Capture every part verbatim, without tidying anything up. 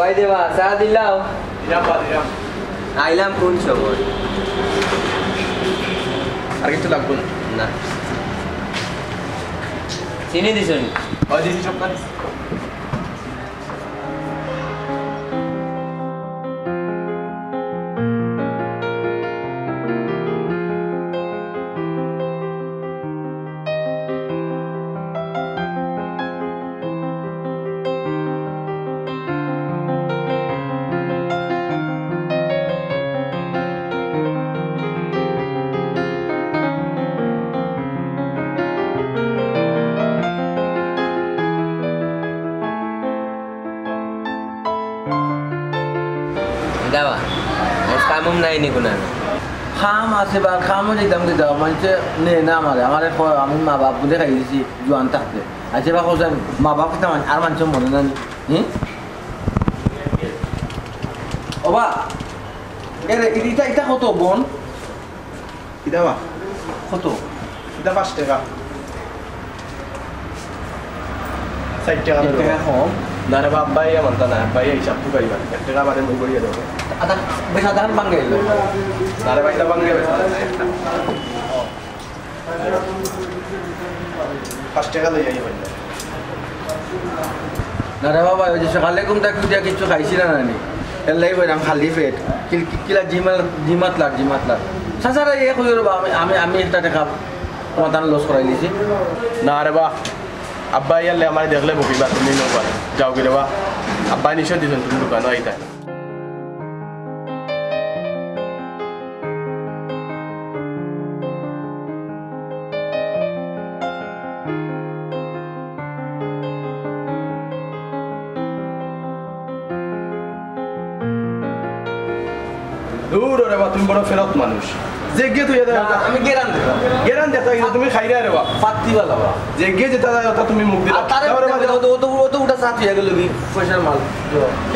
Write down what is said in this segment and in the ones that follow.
ভাই দেবা, চা দিলাও। দিলাম বা, দিলাম। আইলাম কোন সময়? আর কিছু লাগবো না। না। চিনি দিছো নি? ওই দিছি সব কাজ। দাবা, মোর কামুম নাই নি কুনা? কাম আছে বা, কামও যাইতাম কি দাও, মানষে নে না আমারে, আমারে কয়, আমি মা বাপ বুলে খাই দিছি জোয়ান থাকতে। আচ্ছা বা, কোথায় মা বাপ কিতা মান-, আর মানষে মনে না নি? হুম? ওবা, এ রে, ইটা, ইটা কত বন? ইটা বা? কত? ইটা পাঁচ টাকা। ষাট টাকা এক ধরো। টাকা কম। না রে বা, আব্বাই ইয়া মানতা না, আব্বাই হিসাব তো পাইবা। এক টাকা বাদে মই করিয়া দেবো। আদা, বেশ আধা খান ভাঙ্গে এলো। না রে বা, ইটা ভাঙ্গে বেশ আধা খান। পাঁচ টাকা লই আই ভাই। না রে বাবা, ওই যে সকালে ঘুম থাকি উঠিয়া কিচ্ছু খাইছি না নানি। এর লাগি কইলাম খালি পেট। কি-, কি-, কিলা জিমাত, জিমাত লাগ, জিমাত লাগ। চাচারে এ কইও রে বা, আমি, আমি, আমি একটা টাকা তোমার দান লস করাই দিছি। না রে বা, আব্বা ইয়ারলে আমারে দেখলে বকিবা, তুমি নৌকা। যাও কি রে বা? আব্বা নিশ্চয় দিছেন তুমি দোকানো আইতা। দূর রে বা, তুমি বড় ফেরত মানুষ। যে গিয়ে তুই এদের না, আমি গেরান দেখতাম। গেরান দেখতাম, কিন্তু তুমি খাইরা রে বা। ফাত্তি বালা বা। যে গিয়ে যেটা যায়, ওটা তুমি মুখ দিলা। আর তারে যাও রে বা, যাও। ও তো, ও তো, ও তো উঠা সাথ হয়ে গেল কি, পয়সার মাল।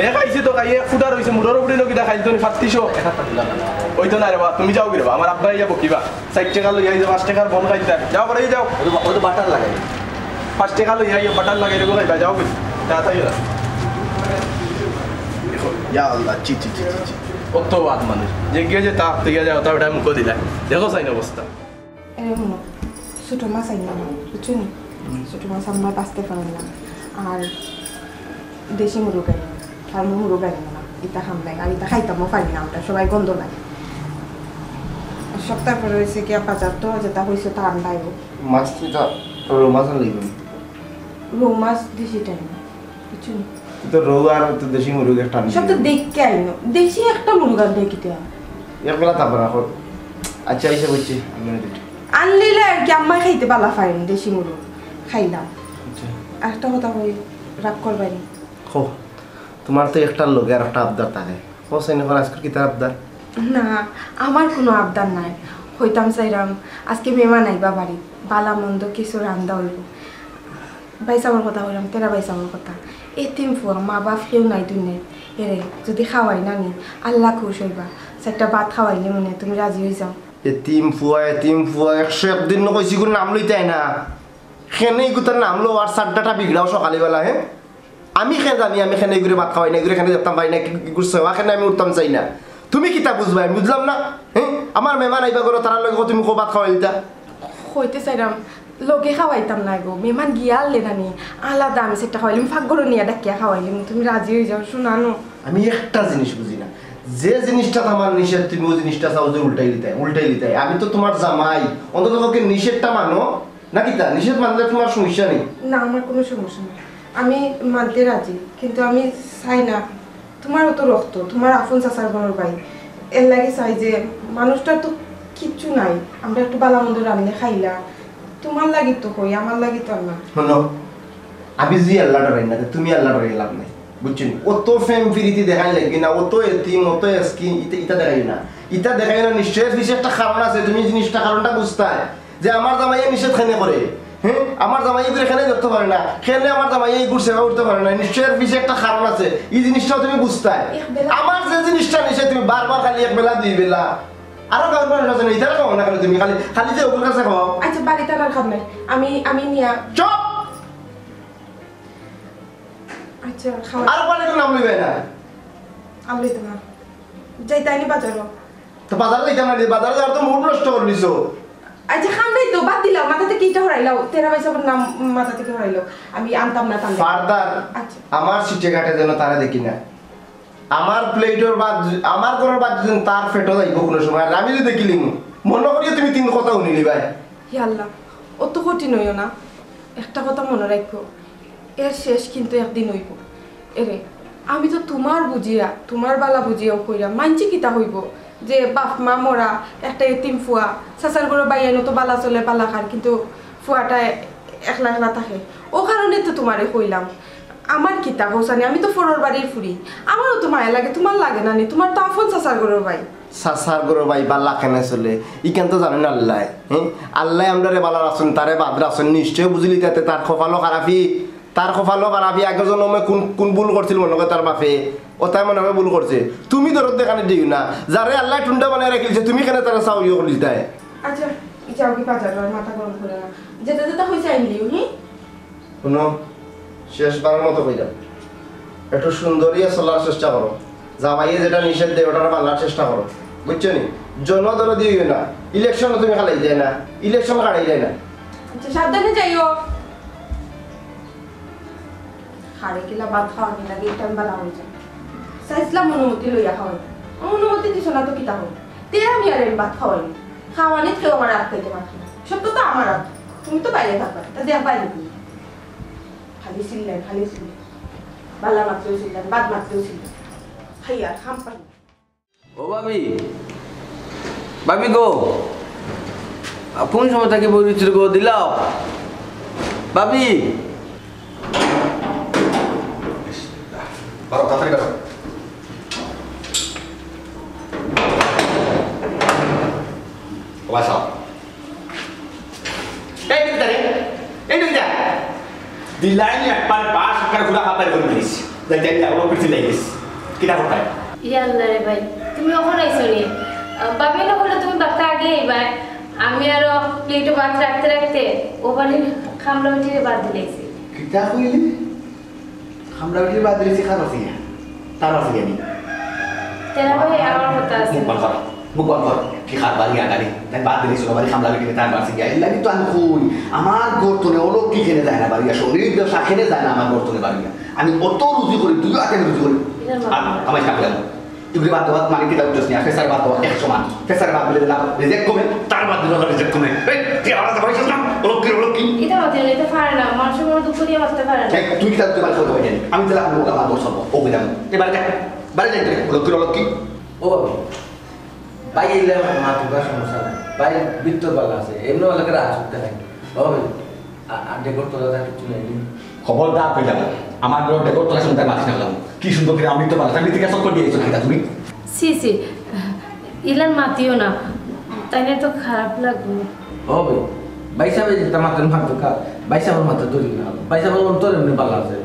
এ খাইছে তো খাইয়ে, এক ফুটা রইছে, মুড়োর উপরে লোক এটা খাইতো নি, ফাত্তিশো। এক হাত দিলাম না। ওই তো না রে বা, তুমি যাও কি রে বা, আমার আব্বা ইয়া বকিবা। ষাট টাকা লইয়া আইছো, পাঁচ টাকার বন খাইতা। যাও, বাড়ি যাও। ওই তো বা-, ওই তো বাটার লাগাই। পাঁচ টাকা লইয়া আইও, বাটার লাগাই দেবো, খাইবা, যাও। তাড়াতাড়ি যাও। দেখো, ইয়া আল্লাহ, ছি, ছি, ছি, ছি, ছি। কত বাদ মানুষ। যে গিয়ে যে তা, তুই গিয়ে যাও, তা ওটা মুখো দিলা। দেখো সাইন অবস্থা। এরে হুনো, ছোট মাছ আইন না, বুঝছো নি? ছোট মাছ আমরা বাঁচতে পারেন না। আর দেশি মুরগ আইন, ফার্মর মুরগ আইন না, ইতা খাম নাই। আর ইতা খাইতামও পারি না আমরা, সবাই গন্ধ লাগে। সপ্তাহ পরে হয়েছে কি, বাজার তো যেটা হয়েছে তা আনবাইব। মাছ তো ইতা রৌ মাছ আনলেই হইল। রৌ মাছ দেশি টাইম, বুঝছো নি? তো রৌ আর তো দেশি মুরগ একটা আনবি। সব তো দেখকে আইনো। দেশি একটা মুরগ আনতে কিতা? এক বেলা তারপর রাখো। আচ্ছা, এসে বলছি, আমি মনে দিচ্ছি। আনলিলে আর কি, আম্মা খাইতে বালা পাইন দেশি মুরগ। খাইলাম। আচ্ছা। আর একটা কথা কই, রাগ করবাই নি। খো, তোমার তো একটার লগে আর একটা আবদার থাকে। খো, সেন এখন আজকে কিতা আবদার? না, আমার কোনো আবদার নাই। কইতাম চাইরাম, আজকে মেহমান আইবা বাড়ি, বালা মন্দ কিছু রান্দা হইব। ভাইসাবর কথা কইলাম, তেরা ভাইসাবর কথা। এতিম ফুয়া, মা বাপ কেউ নাই দুনিয়াত। এরে যদি খাওয়াই না নি, আল্লাহ খুশ হইবা। চারটা ভাত খাওয়াইলে মনে তুমি রাজি হই যাও। এতিম ফুয়া, এতিম ফুয়া, একশো একদিন ন কইছি গুর নাম লইতাই না। কেনে ইগুতার নাম লো আর সাড্ডাটা বিগড়াও সকালবেলা, হ্যাঁ? আমি কেনে জানি, আমি কেনে ইগুরে ভাত খাওয়াই না, ইগুরে কেনে দেখতাম পাই না, ইগুর সেবা কেনে আমি উঠতাম চাই না। তুমি কিতা বুঝবা, আমি বুঝলাম না। হ্যাঁ, আমার মেহমান আইবা করো, তারার লগে তুমি কো ভাত খাওয়াই দিতা। কইতে চাইরাম, লগে খাওয়াইতাম না গো, মেহমান গিয়া আনলে না নি, আলাদা আমি সেটা খাওয়াইলাম, ফাঁক ঘরো নিয়া ডাকিয়া খাওয়াইলাম, তুমি রাজি হয়ে যাও, শোনানো। আমি একটা জিনিস বুঝি না, যে জিনিসটা আমার নিষেধ, তুমি ওই জিনিসটা চাও যে উল্টাই দিতাই, উল্টাই দিতাই। আমি তো তোমার জামাই, অন্তত পক্ষে নিষেধটা মানো, না কিতা? নিষেধ মানলে তোমার সমস্যা নেই। না, আমার কোনো সমস্যা নেই, আমি মানতে রাজি, কিন্তু আমি চাই না তোমারও তো রক্ত, তোমার আপন চাচার ঘরর ভাই। এর লাগি চাই যে মানুষটার তো কিচ্ছু নাই, আমরা একটু বালা মন্দ রানলে খাইলা। তোমার লাগি তো কই, আমার লাগি তো আর না। শোনো, আমি যদি আল্লাহ ডরাই না, তো তুমি আল্লাহ ডরাই লাভ নাই, বুঝছো নি? অত প্রেম প্রীতি দেখাই লাগবে না, অত এতিম, অত এসকিন, ইতা, ইতা দেখাই না। ইতা দেখাই না, নিশ্চয় পিছে একটা কারণ আছে, তুমি জিনিসটা, কারণটা বুঝতায়। যে আমার জামাইয়ে নিষেধ কেনে করে, হ্যাঁ, আমার জামাইয়ে ইগুরে কেনে ধরতে পারে না, কেনে আমার জামাইয়ে ইগুর সেবা করতে পারে না, নিশ্চয় এর পিছে একটা কারণ আছে। এই জিনিসটাও তুমি বুঝতায়। এক বেলা আমার যে জিনিসটা নিষেধ তুমি বারবার খালি এক বেলা দুই বেলা, আরো কারণ মানুষ আছে না, ইতারে খাও না কেনে তুমি? খালি, খালি যে ওগুর কাছে খাও। আচ্ছা, বাড়িত আর খাব নাই, আমি, আমি নিয়া চুপ! আচ্ছা, খাওয়া। আর পারে তো নাম লইবে না। আমি লইতাম না। যাইতায়নি বাজারো। তো বাজারে যাইতাম না, বাজারে যাওয়ার তো মুড নষ্ট করিলিছো। আচ্ছা, খাম নাই তো, বাদ দিলাও, মাথা থাকি ইটা হরাইলাও, তেরা ভাই সাবর নাম মাথা থাকি হরাইলাও, আমি আনতাম না তাহলে। ফার্দার আচ্ছা। আমার সিটে ঘাটে যেন তারে দেখি না। আমার প্লেটর ভাত, আমার ঘরর ভাত যেন তার পেটো যাইবো কুনু সময়, আর আমি যদি দেখিলিমু, মনো করিও তুমি তিন কথা হুনিলিবায়। হে আল্লাহ, অত কঠিন অইও না, একটা কথা মনো রাখো, এর শেষ কিন্তু একদিন অইবো। এরে, আমি তো তুমার বুঝিয়া, তুমার বালা বুঝিয়াউ কইরাম, মাইনষে কিতা কইবো যে বাপ মা মরা, একটা এতিম ফুয়া, চাচার ঘরর ভাইয়াইন তো বালা চলে, বালা খার, কিন্তু ফুয়াটা একলা একলা থাকে, অউ কারণে তো তুমারে কইলাম। আমার কিতা কও চাইন নি, আমি তো পরর বাড়ির ফুড়ি, আমারও তো মায়া লাগে, তুমার লাগে না নি? তুমার তো আপন চাচার ঘরর ভাই। চাচার ঘরর ভাই বালা কেনে চলে, ইখান তো জানইন আল্লায়। হে, আল্লায় আমরারে বালা রাখছইন, তারে বাদ রাখছইন, নিশ্চয় বুঝিলিতা তে তার কপালো খারাপি, তার কপালো খারাপি, আগর জনমে কুন, কুন ভুল করছিল মনো কয় তার বাপে, অতায় মনো কয় ভুল করছে। তুমি দরদ দেখানি দিও না, যারে আল্লায় টুন্ডা বানাই রাখিলিছে, তুমি কেনে তারে চাও ইয়ে করিলিতায়? আচ্ছা, যাও গি বাজারো, আর মাথা গরম করিও না, যেটা যেটা কইছি আইন দিও, হুম? হুনো, শেষবারর মতো কইরাম, একটু সুন্দর অইয়া চলার চেষ্টা করো। জামাইয়ে যেটা নিষেধ দেয়, অটারে মানার চেষ্টা করো, বুঝছো নি? জনদরদি অইও না, ইলেকশনো তুমি খালাই যায় না, ইলেকশন খাড়াই যায় না। আচ্ছা, সাবধানে যাইও। খাড়ে কিলা ভাত খাওয়ানি লাগে, ইটা আমি বালা অইছে। চাইছিলাম অনুমতি লইয়া খাওয়াই, অনুমতি দিছো না তো কিতা অইবো? তে আমি আর এমনে ভাত খাওয়াইনি, খাওয়ানিত কেউ আমারে আটকাইতে পারতো না, সব তো আমার আত, তুমি তো বাইরে থাকবা, তা দেখ বাইরে তুমি। খালি চিল্লায়, খালি চিল্লায়। বালা মাতলেও চিল্লায়, বাদ মাতলেও চিল্লায়। খাইয়া খাম পাই না। ও ভাবি, ভাবি গো, আ, কুন সময় থাকি বই রইছি গো, দিলাও। ভাবি। বারো, তাড়াতাড়ি বারো। ও ভাই সাহেব। এই টুকিটা রে, এই টুকিটা। দিলাইনি একবার বাঁশ, একবার ঘুরা পাতায় করে দিস। যাই, যাই, যাই, ওরা পিছিয়ে লেগে গেছে। কিটা করতায়? ইয়া আল্লাহ রে ভাই, তুমি অখন আইছো নি? আহ, ভাবি না কইলো তুমি বাক্কা আগে আইবায়। আমি আরো প্লেটো ভাত রাখতে রাখতে ও বাড়ির খামলা বেটিরে বাদ দিলাইছি। কিটা কইলি? খামলা বেটিরে বাদ দিলাইছি কার বাসি গিয়া? তার বাসি গিয়া নি? তেরা ভাই, আমার কথা আছে। মুখ বন্ধ কর, মুখ বন্ধ কর। কি খার বাড়ি আগাড়ি? তাই বাদ দিলাইছি, ও বাড়ি খামলা বেটিরে তার বাসি গিয়া। এর লাগি তো আমি কই, আমার ঘর তনে অলক্ষী কেনে যায় না বাড়ি গিয়া, শনির দশা কেনে যায় না আমার ঘর তনে বাড়ি গিয়া। আমি অত রুজি করি, তুইও আতে রুজি করি। আর আমার সামনে এগুলি বাদ দেওয়া মানে কিতা বুঝছস নি? আর ফেসার বাদ দেওয়া এক সমান। ফেসার বাদ দিলে না, রিজেক্ট কমে, তার বাদ দিলে না, রিজেক্ট কমে। এই, তুই আমার কাছে বলছিস না? অলক্ষী, অলক্ষী। এটা হতে না, এটা পারে না। মানুষের মনে দুঃখ দিয়ে বাঁচতে পারে না। এই, তুই কিতা তুই বাড়ি করতে পারবি? আমি তাহলে আমার ওটা বাদ বসবো। ও, বুঝলাম। এ, বাড়ি যা। বাড়ি যাই তুই। অলক্ষী, অলক্ষী। ও, ভাই, এই লে আমার মা তোর সমস্যা নাই। ভাই, ভিতর ভালো আছে। এমনি ভালো করে আসতে নাই। ও, ভাই, আ-, আর ডেকোর তোলা তার কিছু নেই। খবরদার কইলাম, আমার ঘর ডেকোর তোলা শুনতে মাতিস না। কি সুন্দর করে আমি তো পারতাম, এদিকে সব করে দিয়েছো কিতা তুমি? ছি, ছি, ইলান মাতিও না, তাইলে তো খারাপ লাগবো। ও ভাই, ভাই সাহেব এই যে তামাতের মাথা কা, ভাই সাহেবের মাথা ধরি না, ভাই সাহেবের অন্তর এমনি ভালো আছে।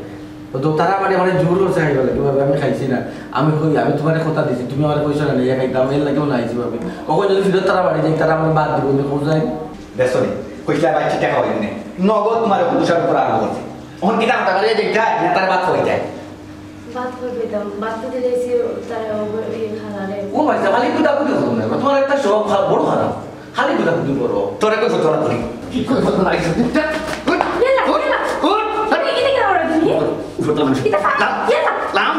ও তো তারা মানে, মানে জোর করছে খাইবার লাগি, ভাই আমি খাইছি না, আমি কই, আমি তোমারে কথা দিছি, তুমি আমারে কইছো না, ইয়া খাইতাম, এর লাগি মনে আইছি ভাবি। কখন যদি ফিরত তারা বাড়ি যাই, তারা আমার বাদ দিব, আমি কোথায়? দেখছো নি? কইছিলা ভাই, ঠিক টাকা হইল নে। নগদ তোমার দুশো টাকা করে আরম্ভ করছে। এখন কি দাম টাকা দিয়ে দেখতে হয়? না, তার বাদ হয়ে যায়। বাদ হয়ে পেতাম, বাদ তো দিলে এসে তারা ওই খানারে। ও ভাই, খালি কুদা কুদি করো না। তোমার একটা স্বভাব খারাপ, বড় খারাপ। খালি কুদা কুদি করো। তোরা কই ফটো করি? কি কই ফটো নাই? উঠ, উঠ, ইয়ে না, উঠ, ইয়ে না। উঠ। তুমি কি দেখে আমরা তুমি? উপর তো মানুষ। এটা পা-, লাম, ইয়ে না। লাম।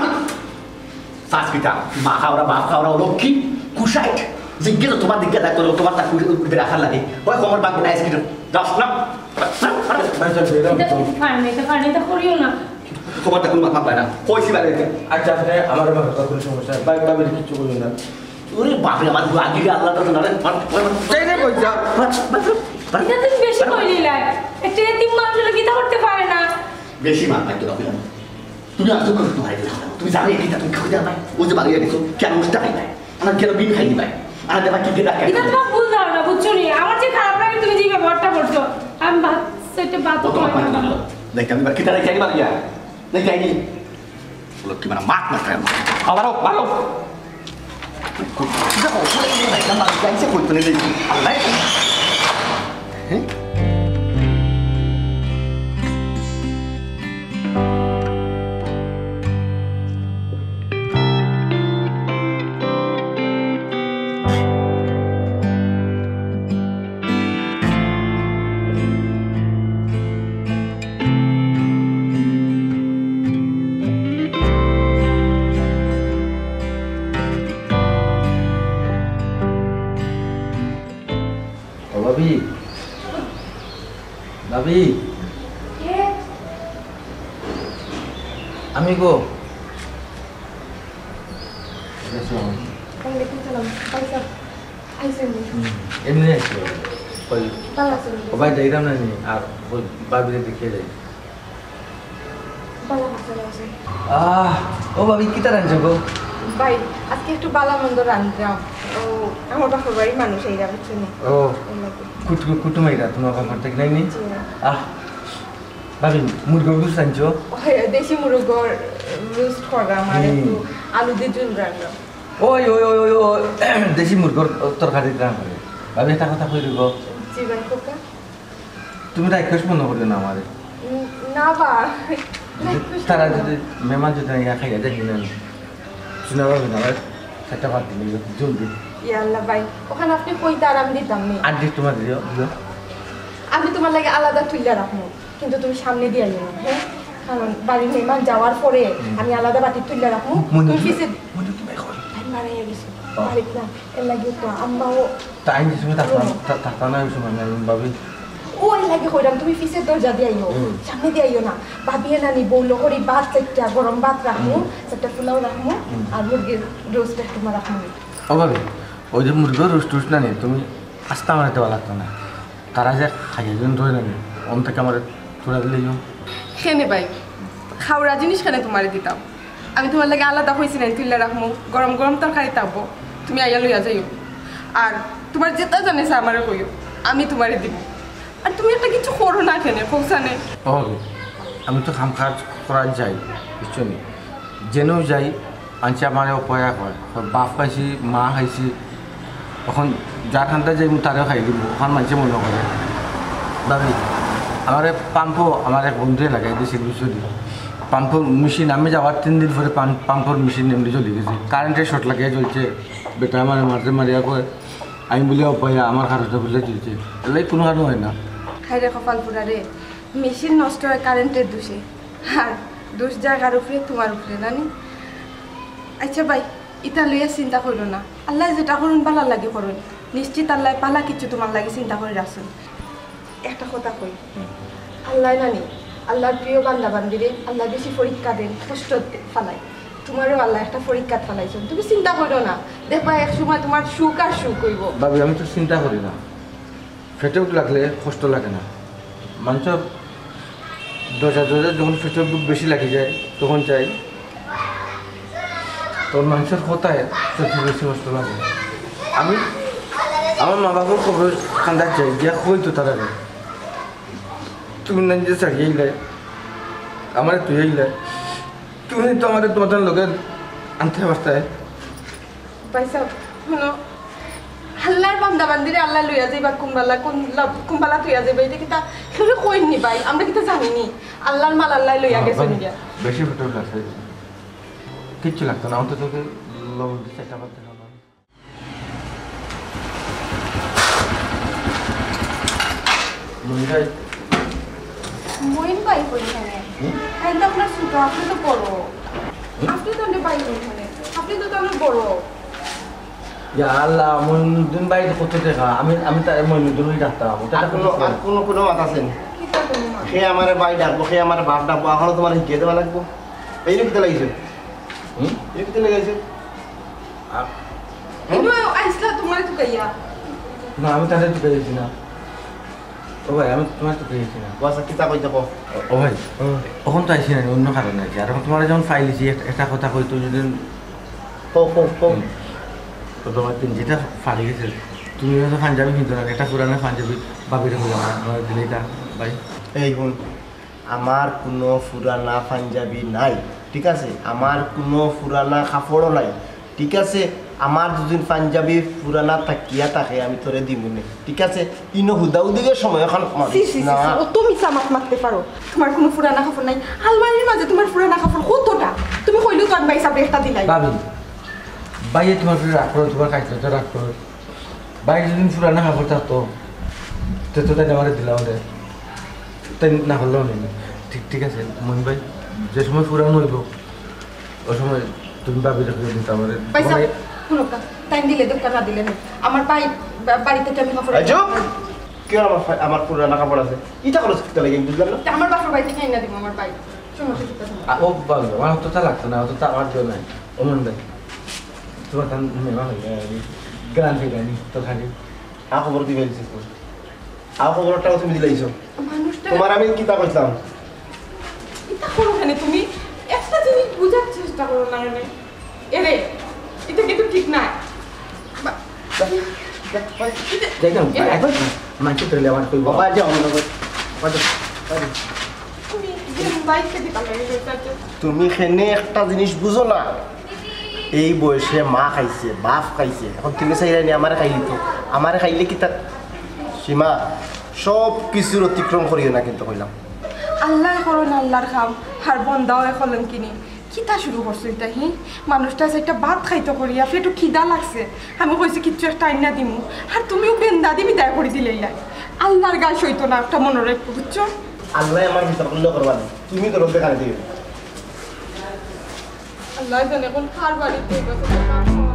সাজ পিতা, মা খাওরা, বাপ খাওরা, অলক্ষী, কুশাইট। জিজ্ঞেস তোমার দিকে দেখ, তোর তোমার তা কুড়ি উঠবে রাখার লাগে। ওই কোমর বাঁধবে না, আইসক্রিম। দশ না। ভাই, চল, চল, এটা চল। ফার্মে, এটা ফার্মে, এটা করিও না। তোমার তা কোনো মাথা পায় না। কইছি বাইরে। আচ্ছা, আপনি আমার ব্যাপারে কোনো সমস্যা নাই। ভাই, ভাই, কিছু বলুন না। ওরে বাপরে, আমার পুরো আগে আল্লাহ তো না রে। মার, মার, মার। যাই রে, কই যা? মার, মার, মার। এটা তুমি বেশি কই নিলাই। একটা এতিম মানুষ হলে কিতা করতে পারে না। বেশি মার, ভাই, তো না। তুমি আসছো কই তোমার এটা? তুমি জানো এটা তুমি খাওয়া যাবে? ও যে বাড়ি গেছো, কেন উঠতে পারি না? আমার কেন বিন খাই দিবাই? আমার দেবা কি দেবা? এটা তোমার ভুল ধারণা, বুঝছো নি? আমার যে খারাপ লাগে তুমি যে ব্যবহারটা করছো। আমি ভাত সেটে ভাত ও তোমার খাওয়াই না। দেখ, আমি কিতা দেখাই দিবা গিয়া? দেখাই নি। লক্ষ্মী মানে মাত মারতে হবে। আবারও, আবারও। কিতা করছো? এটা মারতে আইছে, কই তুমি দেখি? আল্লাহ। হ্যাঁ? এই, কে? আমি গো। ওয়ালাইকুম সালাম। ভাই সাহেব, আইছেন নি? হুম, এমনি আছি। ওই, ভালো আছেন নি? ও ভাই, যাইতাম না নি, আর ওই ভাবিরে দেখিয়া যাই। ভালো আছেন, আছেন। আহ, ও ভাবি, কিতা রানছো গো? ভাই, আজকে একটু বালা মন্দ রান্ধলাম। ও, আমার বাপর বাড়ির মানুষ এইরা, বুঝছেন নি? ও, এর লাগি। কুটু-, কুটুম এইরা, তোমার বাপর থাকি নাই নি? জি। আহ, ভাবি, মুরগর গোস্ত আনছো? ওই দেশি মুরগর রোস্ট করলাম আর হুম। একটু আলু দিয়ে ঝুল রাখলাম। ওই, ওই, ওই, ওই, ওই, দেশি মুরগর তরকারি রান করে। ভাবি, একটা কথা কই দিব। জি ভাই, কোকা? তুমি রাক্ষস মনে করিও না আমারে। উম, না বা। তারা যদি, মেহমান যদি ইয়া খাইয়া দেখি না, শোনা পাবে না, আমার একটা বাদ দিলে জলদি। ইয়া আল্লাহ ভাই, ওখানে আপনি কইতা আর আমি দিতাম নি। আর দিক তোমার দিও, দিও। আমি তোমার লাগি আলাদা তুইলা রাখবো, কিন্তু তুমি সামনে দিয়ে আইও না, হ্যাঁ? কারণ বাড়ির মেহমান যাওয়ার পরে হুম। আমি আলাদা বাটি তুইলা রাখবো, মনে তুমি কি? পিছে মনে কি ভাই কয়? ভাই মারা গেছে, ও। বাড়িত না, এর লাগি তো আম্মাও তাই যে সময় থাকতাম, থা-, থাকতাম না ওই সময়, আমি ভাবি। ও এর লাগি কইরাম, তুমি পিছের দরজা দিয়ে আইও, হুম। সামনে দিয়ে আইও না। ভাবিয়ে নানি বউলো করি ভাত চাইটা, গরম ভাত রাখমু, হুম। চাইটা পোলাও রাখমু, হুম। আর মুরগির রোস্ট একটু রাখমু। ও ভাবি, ওই যে মুরগির রোস্ট টোস্ট না নি, তুমি আস্তা আমার দেওয়া লাগতো না। তারা যে খাইয়া দিন রয়ে না নি, অন থেকে আমার থোড়া দিলে যাও। কেনে ভাই, খাওরা জিনিস কেনে তোমারে দিতাম? আমি তোমার লাগি আলাদা কইছি না, তুইলা রাখমু, গরম গরম তরকারি থাকবো, তুমি আইয়া লইয়া যাইও। আর তোমার যেটা জানে সে আমারে কইও, আমি তোমারে দিব। আর তুমি একটা কিছু করো না কেনে, কৌসানে? ও ভাবি, আমি তো কাম কাজ করার যাই, বুঝছো নি? যেনও যাই, মানষে আমারে অপয়া কয়, কয়, "বাপ খাইছি, মা খাইছি।" এখন যার খান্তা যাইমু, তারেও খাই দিব, ওখান মানষে মনে করে। ভাবি, আমারে পাম্পও আমার এক বন্ধুয়ে লাগাই দিছিল, বুঝছো নি? পাম্পর মেশিন, আমি যাওয়ার তিন দিন পরে পাম্প, পাম্পর মেশিন এমনি চলে গেছে, কারেন্টের শর্ট লাগিয়ে চলছে। বেটা আমারে মারতে মারিয়া কয়, আমি বলি, "অপয়া, আমার কারণে বুঝলে চলছে।" এলাই কোনো কারণ হয় না। হায় রে কপাল পুরা রে, মেশিন নষ্ট হয় কারেন্টের দোষে, আর দোষ যায় কার উপরে? তোমার উপরে, নানি? আচ্ছা ভাই, ইটা লইয়া চিন্তা করো না, আল্লাহ যেটা করুন ভালার লাগি করুন, নিশ্চিত আল্লাহ ভালা কিছু তোমার লাগি চিন্তা করে রাখছুন। একটা কথা কই, আল্লাহ নানি, আল্লাহর প্রিয় বান্দা বান্দিরে আল্লাহ বেশি পরীক্ষা দেন, কষ্ট ফালাই। তোমারও আল্লাহ একটা পরীক্ষা ফালাইছেন, তুমি চিন্তা করো না, দেখবা এক সময় তোমার সুখ আর সুখ হইব। ভাবি, আমি তো চিন্তা করি না, পেটে ভুক লাগলে কষ্ট লাগে না। মানষর দরজা দরজা যখন পেটে ভুক বেশি লাগি যায়, তখন চাই। তোর মানষর কথায় সত্যি বেশি কষ্ট লাগে। আমি আমার মা বাবার খবর কান্দাত যাই, গিয়া কই তো তারা, "তুমি না নিজে ছাড়িয়ে আইলে, আমারে তুই আইলে, তুমি তো আমারে তোমার লগে আনতে পারতায়।" ভাই সাহেব, হুনো, আল্লাহর বান্দা বান্দিরে আল্লাহ লইয়া যাইবা, কুম্বালা, কুম্বালা তুইয়া যাইবা, এটা কিতা কেউ কইনি ভাই, আমরা কিতা জানি নি? আল্লাহর মাল আল্লাহ লইয়া গেছে নিয়া। বেশি ফটো লাগছে, কিচ্ছু লাগতো না, অন্তত তোকে লবণ দিয়ে চেষ্টা করতে হবে। মনির ভাই। মইন ভাই কইখানে? হুম? তাই তো আপনার ছোট, আপনি তো বড়। আপনি তো অনেক ভাই কইখানে? আপনি তো তাহলে বড়। ইয়া আল্লাহ, মইনুদ্দিন ভাই তো কত টাকা? আমি, আমি তার মইনুদ্দিন ভাই ডাকতাম। ওটা আর কোনো, আর কোনো, কোনো মাত আছে নি? কিতা করবো মা? সে আমারে ভাই ডাকবো, সে আমারে বাপ ডাকবো, এখনো তোমার হিকিয়ে দেওয়া লাগবো। এই নিয়ে কিতা লাগিছে? হুম? এই কিতা লাগিছে? আ- এগুলো আইসলা তোমার তো গাইয়া। না, আমি তাদের তো পেয়েছি না। ও ভাই, আমি তোমার তো পেয়েছি না। ও আচ্ছা, কিতা কইতে কও? ও ভাই, তখন তো আইসি না, অন্য কারণে আইসি। আর এখন তোমার যখন ফাইল দিছি, একটা, একটা কথা কই, তুই যদি কও, কও, কও। হুম। তো তোমার দিন যেটা ফাড়ি গেছে, তুমি হয়তো পাঞ্জাবি কিনতো না, একটা পুরানো পাঞ্জাবি ভাবিরে হইলাম, আমার দিলে এটা, ভাই। এই হুন, আমার কোনো পুরানা পাঞ্জাবি নাই, ঠিক আছে? আমার কোনো পুরানা কাপড়ও নাই, ঠিক আছে? আমার দুদিন পাঞ্জাবি পুরানা থাকিয়া থাকে, আমি তোরে দিমুনে, ঠিক আছে? ইনো হুদাহুদিকে সময় এখন মারিস সি, সি, সি, না। সি, অত মিছা মাত মারতে পারো? তোমার কোনো পুরানা কাপড় নাই? আলমারির মাঝে তোমার পুরানা কাপড় কতটা? তুমি কইলেও তো আমি ভাই সাবরে একটা দিলাই। ভাবি, ভাইয়ে তোমার উপরে রাগ করো, তোমার কাছে তো রাগ করো। ভাই যদি পুরানা কাপড় থাকতো, তে তো তাই আমারে দিলাম ওদের। তাই না হলেও নেই। ঠিক, ঠিক আছে, মইন ভাই, যে সময় পুরানো হইব, ওই সময় তুমি ভাবি রেখে দিতে আমাদের। ভাই সাহেব, মানে, শুনো কা, টাইম দিলে দরকার না দিলে নেই। আমার ভাই বা-, বাড়ি থেকে আমি কাপড় এই চুপ! কিওর আমার ফা-, আমার পুরানা কাপড় আছে। ইতা করো কিতা লাগি, আমি বুঝলাম না। তা আমার বাপর বাড়ি থাকি আইনা দিমু আমার ভাই। সমস্যা কিতা তুমার? আ, ও বাবা, আমার অতটা লাগতো না, অতটা আমার জন্য নাই। ওমন ভাই, তুমার তান মেহমান অইয়া, আমি গ্রাম থেকে আনি, তো খালি। আ খবর দিবে দিছিস তো। আ খবরটা তুমি দিলাইছো। মানুষটা তুমার আমি কিতা কইতাম? ইতা করো কেনে তুমি? একটা জিনিস বুঝার চেষ্টা করো না কেনে? এরে, ইতা কিন্তু ঠিক নায়। বা-, যাইতাম, এরে। একবার মানছি তো আমার কইবো। বাবা, যাও, মনে কর। বাবা, বাবা। তুমি যে বাইকে দিবা লাগে, এটা তো তুমি কেনে একটা জিনিস বুঝো না? এই বয়সে মা খাইছে, বাপ খাইছে, এখন তুমি চাইরায় নি আমারে খাইলিতো। আমারে খাইলে কিতা? সীমা, সব কিছুর অতিক্রম করিও না কিন্তু কইলাম। আল্লায় করইন আল্লার কাম, আর বন্দাও এ কলঙ্কিনী। কিতা শুরু করছো ইতা, হি? মানুষটা যে একটা ভাত খাইতো করিয়া, পেটো খিদা লাগছে। আমি কইছি কিচ্ছু একটা আইনা দিমু, আর তুমিও বেন্দা দি বিদায় করি দিলাইলায়। আল্লার গায়ে সইতো না একটা, মনো রাখো, বুঝছো? আল্লায় আমার বিচার করলে করবা না, তুমি তো রোজে খালি দিও। আল্লায় জানে এখন কার বাড়িতে এই কথা কার হয়।